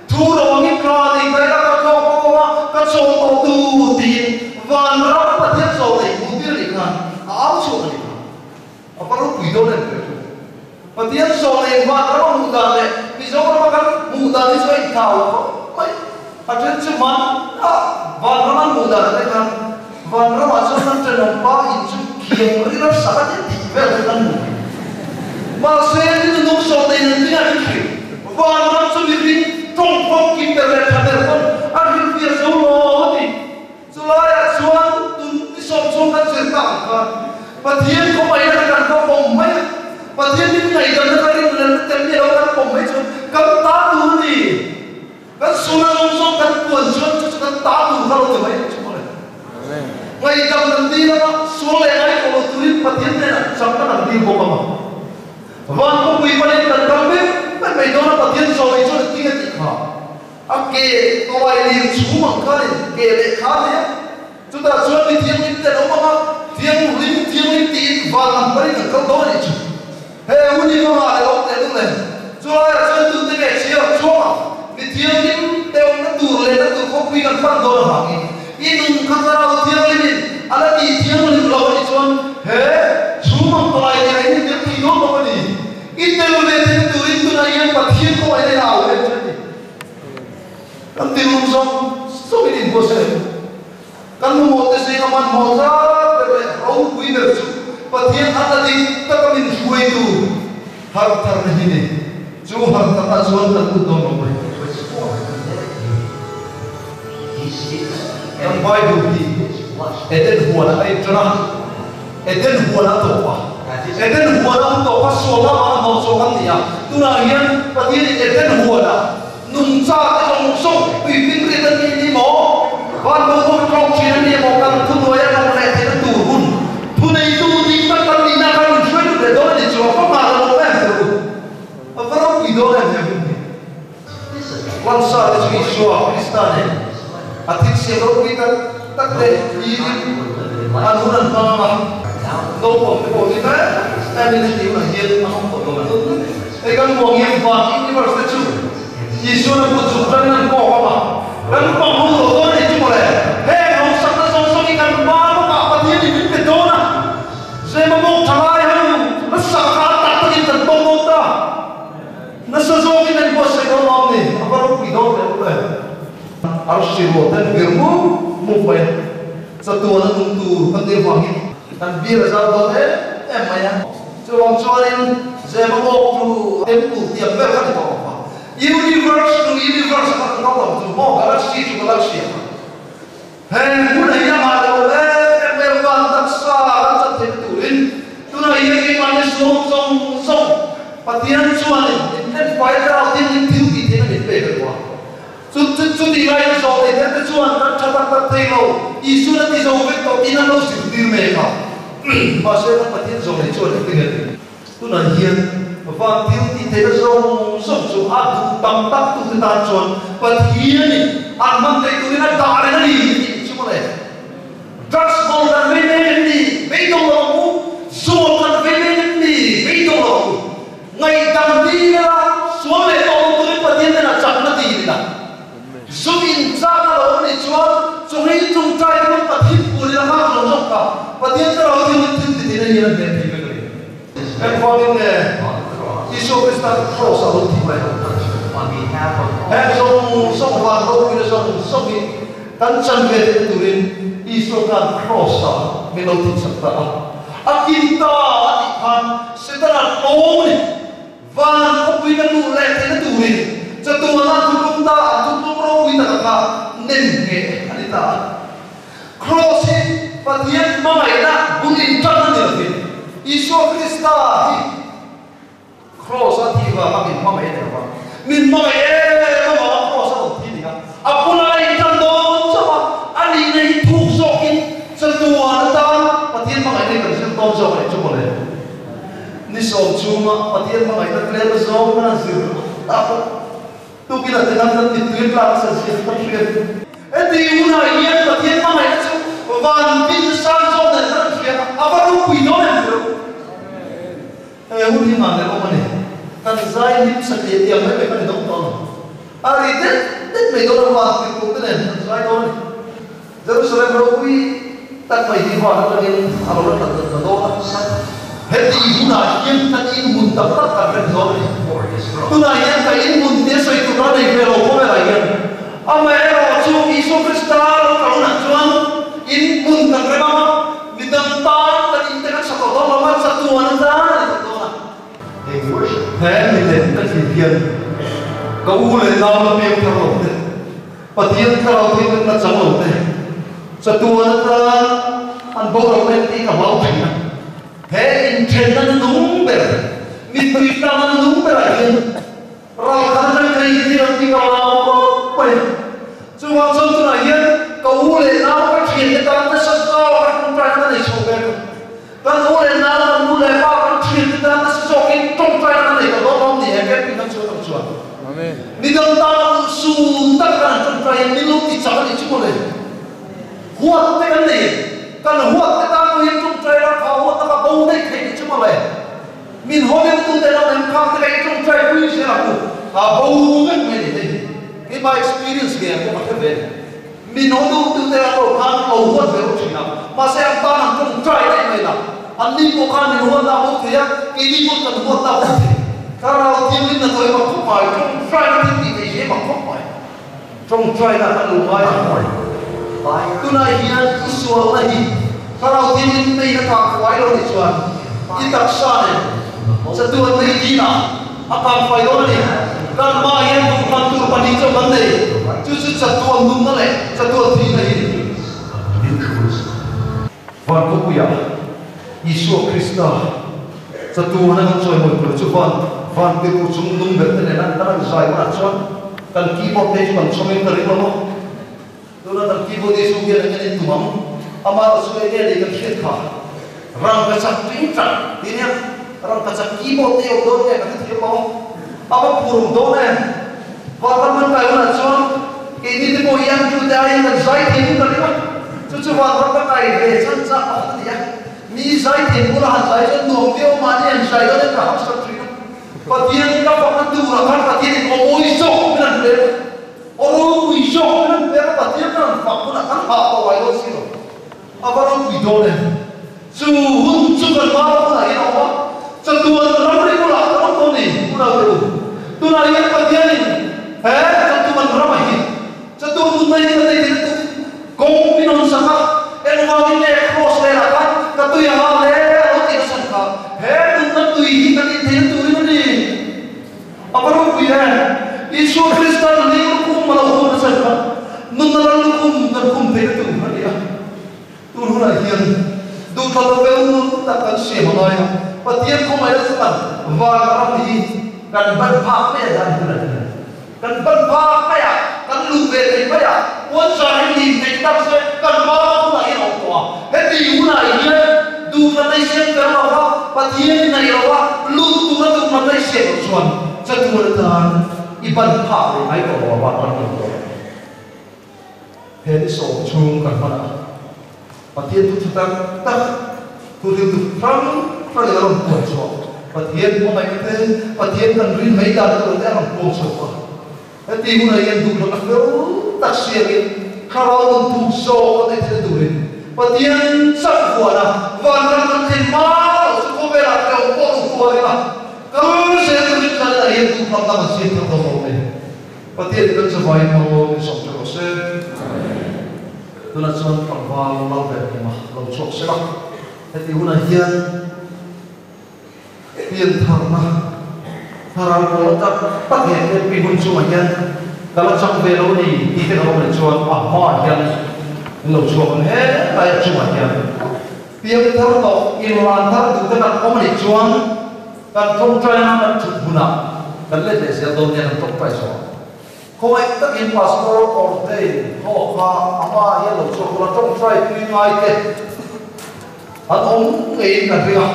Thu lo angin ka nei ta ila ka tlawk ka awm a, ka chawl tawh tur tiin vanram Pathian chawl nei hmuh tir anih khan a au chhuak anih kha. A va ropui dawn em tih a hria. Pathian chawl nei vanram a hmuh dan leh Mizoram a kan hmuh dan hi chu a inthlau khawp mai. A then chu hman a vanram an hmuh dan te khan vanram ah chuan kan thenawm pa in chu khiang ri nasa a ti tih vel te kan hmu thei. Mahse ni nunung sawm nei nan dingah in hrilh vanram chu mihring tawng famkim ber leh tha ber pawn a hrilhfiah zo lo a ti. Chulaiah chuan tun ni sawm chhung kan zir tak ang khan Pathian khawmaiin a kan kha pawm mai a, Pathian min ngaihdamna kha rinhlelhna tel miah lo kan pawm mai chuan kan ta tur a ni. Kan suna zawng zawng kan puan chuan chu chu kan ta tur kha lo ti mai ang chu mawle. Ngaihdam kan dil anga sual leh ngai tawh lo turin Pathian hnenah chakna kan dil bawk ang a. Van khawpui panin kan kal mek mek mai dawn a Pathian sawi chuan a ting a tih kha. A ke tawai lir chhum ang khanin ke leh kha a nei a. Chutah chuan mi thianghlim te an awm ang a, thianghlim thianghlim tiin van lam panin an kal dawn a nih chu. He hun hi ka nghah leh awm teh deuh le. Chulaiah chuan tute nge chhiar chuang ang? Mi thianghlim te awmna tur leh na tur khawpui kan pan dawn avangin i nun kha thlarau thianghlimin a la tih thianghlim lo a nih chuan he chhum ang palai nen a intel thei dawn bawk a ni. I tel ve theihna turin tunah hian Pathian kawngaiin a in au em chu a ti. Kan tinlung zawng zawngin inbuatsaih ang. Kan mamawhte zinga hmanhmawh zat ber leh ropui ber chu Pathian a la dik taka min hruaitu harh tharna hi ni. Chu harh tharna chuan kan lut dawn lo mai. Kan Bible hi Eden huan a inṭan a, Eden huan a tawp a. Eden huan a awm tawh kha sualna vanga hnawh chhuah kan ni a. Tunah hian Pathianin Eden huanah Nungcha te zawng zawng puipin rit a ni ni maw? Van boruak tlawk thin a ni maw? Kan thuhnuai a rawng leh theihna tur hun thuneitu ding tak kan nihna khan min hruai lut leh dawn a ni chu a va nghah lo awm em teh u. A va ropui dawn em he hun hi. Ransa te chu Isua Krista nen a thil siam ropui tak tak te thlirin an hun an hmang ang a, naupang te pawh ni mai em in heti hunah hian an awm tawh dawn a ni. Hei kan muang hian van universe te chu Isuan a kut zuk tan an kawk ang a, kan pang ho tawh dawn a ni chu mawle. Heng hausakna zawng zawng hi kan hma lawkah Pathian in min pe dawn a, Zema bawk tha lai ho nasa kha a tak takin kan tawng dawn ta. Nasa zawngin an buatsaih dawn lo ni, a va ropui dawn ve mawle. Arsi rual ten vir mup mup mai a, chatuan a nung tur kan nih avangin kan bial a zau dawn em em mai a. Chuvang chuanin Zemabawk chu temple tiang ber kha ni tawh ang kha. Universe to universe kha kan kal lo chu maw galaxy to galaxy ang kha. He hmun ah hian a nghah lo em em mai a van taksa kan chan theihna turin tunah hian keimahni zawng zawng zawng Pathian chuanin min thenfai thlarau thianghlim thil tih theihna min pek a duh a. Chu chu chutih laiin zawh leh therte chuan kan tha tak tak thei lo, Isuan a ti zo vek tawh tiin an lo zirtir mek a. Mahse kan Pathian zawh leh chuan engtin nge ti? Tunah hian van thil tih theihna zawng zawng chu a duh tak tak tute tan chuan Pathianin an hman theih turin a dah reng a ni tih chu mawle. Drugs hawl kan vei mek em ni? Beidawng lo ang u. Zual kan vei mek em ni? Beidawng lo ang u. Ngaihdam dil ila, sual leh tawh lo turin Pathian hnenah chakna dil ila. Zum in chak a lo nih chuan chungi tungtai pawn Pathian pul ila nghak zawng zawng kha Pathian thlarau thil in thil ti thei na hian a hmel thei vek a ni. Engvangin nge Isua Krista Kraws ah lo thi mai ang? Heng zawng zawng van ropuina zawng zawng hi kan chan ve theihna turin Isua khan Kraws ah min lo thihsak ta a. A kin ta a tih khan Setana tlawm a ni. Van khawpui ka luh leh theihna turin chatuana thutlung ta an thutlung ropui taka kha nem ngheh a ni ta a. Kraws hi Pathian hmangaihna bul intan a ni lovin Isua Krista hi Kraws a thih vanga min hmangaih a ni lova, min hmangaih em avanga Kraws a rawn thi ni a, a bula a intan dawn chauh a, a nihna hi thu. chunga Pathian hmangaihna tlem zawng kan han zir ta pawh tukin a te kan kan mittui tlak sa zia kan hriat. Heti hunah hian Pathian hmangaihna chu van bin sang zawk nen kan han hria a, a va ropui dawn em tih rawh. He hun hi ngah leh awm a ni. Kan zai hlim satliah tiang mai mai kan ni dawn tawh lo. A ri det det mai dawn a, van tirhkoh te nen kan zai dawn a ni. Jerusalem ropui tak mai hi van atangin a lo la tlat dat ta dawn a. Heti hunah hian kan inhmun tak tak kan rem dawn a ni. Tunah hian ka inhmun tia sawi tur a nei ve lo khawvelah hian. Amaherawhchu Isua Krista lo kal hunah chuan inhmun kan rem ang a, mi dang tan kan inte kan sa tawh dawn lo a, chatuan atan a ni tawh dawn a. He milem ka thlir hian ka u leh nau la piang thar lo te, Pathian thlarau thil la chang lo te, chatuan atan an boral em tih ka hlau thin a. He inthenna na nung ber, mittui tlakna na nung berah hian ral khat atang ka inthil ang tih ka hlau khawp mai. Chuvang chuan tunah hian ka u leh nau ka thiante tan nasa zawk a tawngtaina ka nei chho ve a. Kan u leh nau, kan nu leh pa, kan thiante tan nasa zawkin tawngtaina kan nei tawh dawn lawm ni he camping kan chhuah tak chuan. Midang tana duhsun tak kan han tawngtai hian min lo ti chak a nih chu mawle. Huat te kan nei em? Kan huat te tan pawh hian tawngtai la kha huat taka bo daih theih nih chu mawle. Min haw deuh tu te lo em khang te ka i tawngtai pui zel ang u. A bo vek mai ni hei. Keimah experience nge ang pawh ka hre ve ni. Min haw duh tu te an lo khan lo huat ve reuh thin a, mahse an tan an tawngtai daih mai la, an ni pawh khan min huat na bo thei a, keini pawh kan huat na bo thei. Thlarau Thianghlim na tawi mak khawp mai, tawngtai na thil tih theih hi mak khawp mai. Tawngtai na kan lo ngai ang. Tunah hian i sualna hi Thlarau Thianghlim nei na kang fai lo nih chuan i taksa nen chatuan nei dina A kangfai dawn a ni. Kan hmaah hian duhthlan tur pahnih chauh kan nei. Chu chu chatuan nunna leh chatuan thihna hi a ni. Van khawpuiah Isua Krista chatuana kan chawimawi tur chu van van tirtu chung nung ber te nena kan han zai hunah chuan kan keyboard te chu kan chhawmin ka ring lo a. Tuna kan keyboard Isu hian eng nge ni tum ang? Amah chu eng nge ni kan hriat kha? Rangkachak tingtang tih nia, rangkachak keyboard te i awm dawn nge ka hrethiam lo a, a va phurum dawn em? Vanram kan kai hunah chuan keini te pawh hi Andrew te aiin kan zai thei hun ka ring a, chu chu vanram ka kai ve chan chak pakhat a ni a, mi zai thei bula han zai chuan nuam viau mahni han zai dawn in ka hamsat thin a, Pathian ka fakna turah khan Pathianin aw mawi zawk min han pek a. Aw ropui zawk min an pek a, Pathian kan han fak hunah kan hah tawh ngai dawn si lo. A va ropui dawn em? Chu hun chu kan hma lam hunah hian a awm a, chatuan ramri bulah kan awm tawh ni, unaute u. Tunah hian Pathianin he chatuan ramah hi chatuan nunna hi kan nei theihna turin kawng min rawn sak a, engvangin nge kraws velah khan ka tui a ngah hle a lo tih nachhan kha he nunna tui hi kan intheihna turin a ni. A va ropui em! Isua Krista lei lukhum a lo hawn a chan kha nunna ral lukhum kan khum theihna tur a ni a. Tun hunah hian duhthla lo vel tak kan siam a ngai a, Pathian khawngaihna chu kan van ram hi kan ban phak mai a dan hun a ni a. Kan ban phak mai a, kan lut ve thei mai a, puanzar hi lim thei tak se kan hma hunah hian a awm tawh a. Heti hunah hian duhthla nei siam tel lo va, Pathian nei lo va, lut tura duhthla nei siam loh chuan chatuan atan i ban phak leh ngai tawh lo a van ram lo tawh. He ni sawm chhung kan hman a, Pathian thu tha tak tak, thu rilru hrang hrangin a rawn puan chhuah. Pathian hmangaihna te, Pathian kan rin mai dan tur te a rawn puang chhuak a. Heti hunah hian duhthlanna fel tak siamin thlarau nun thuk zawk a neih theihna turin Pathian chak huana vanram kan thlen hma loh chu khawvelah hrehawm pawh lo tuar ila kal zel turin tlanna hian duhthlanna kan siam thar dawn lo mai. Pathian kan zavaiin hmang min sawm tha rawh se. Tunah chuan tlangval Lalvenhima lo chhuak sela, heti hunah hian Piantharna thlarau pawl tak tak he MP hun chungah hian ka la chak ve lo ni tih te ka awm leh chuan a hmaah hian min lo chhuak ang he lai a chungah hian piangthar tawh inlan thar duh te kan awm anih chuan kan tawngtaina kan thut hunah kan let leh zel dawn nia kan tawngtai zawh ang. Khawngaih takin Pastor ordain ho kha a hmaah hian lo chhuak ula tawngtai pui ngai te an awm ngeiin kan ring a.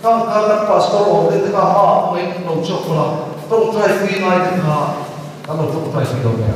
Khang kha kan pastor awm te te kha hma ah hmangin lo chhuak phawt a, tawngtai pui ngai te kha kan lo tawngtai pui lo nia.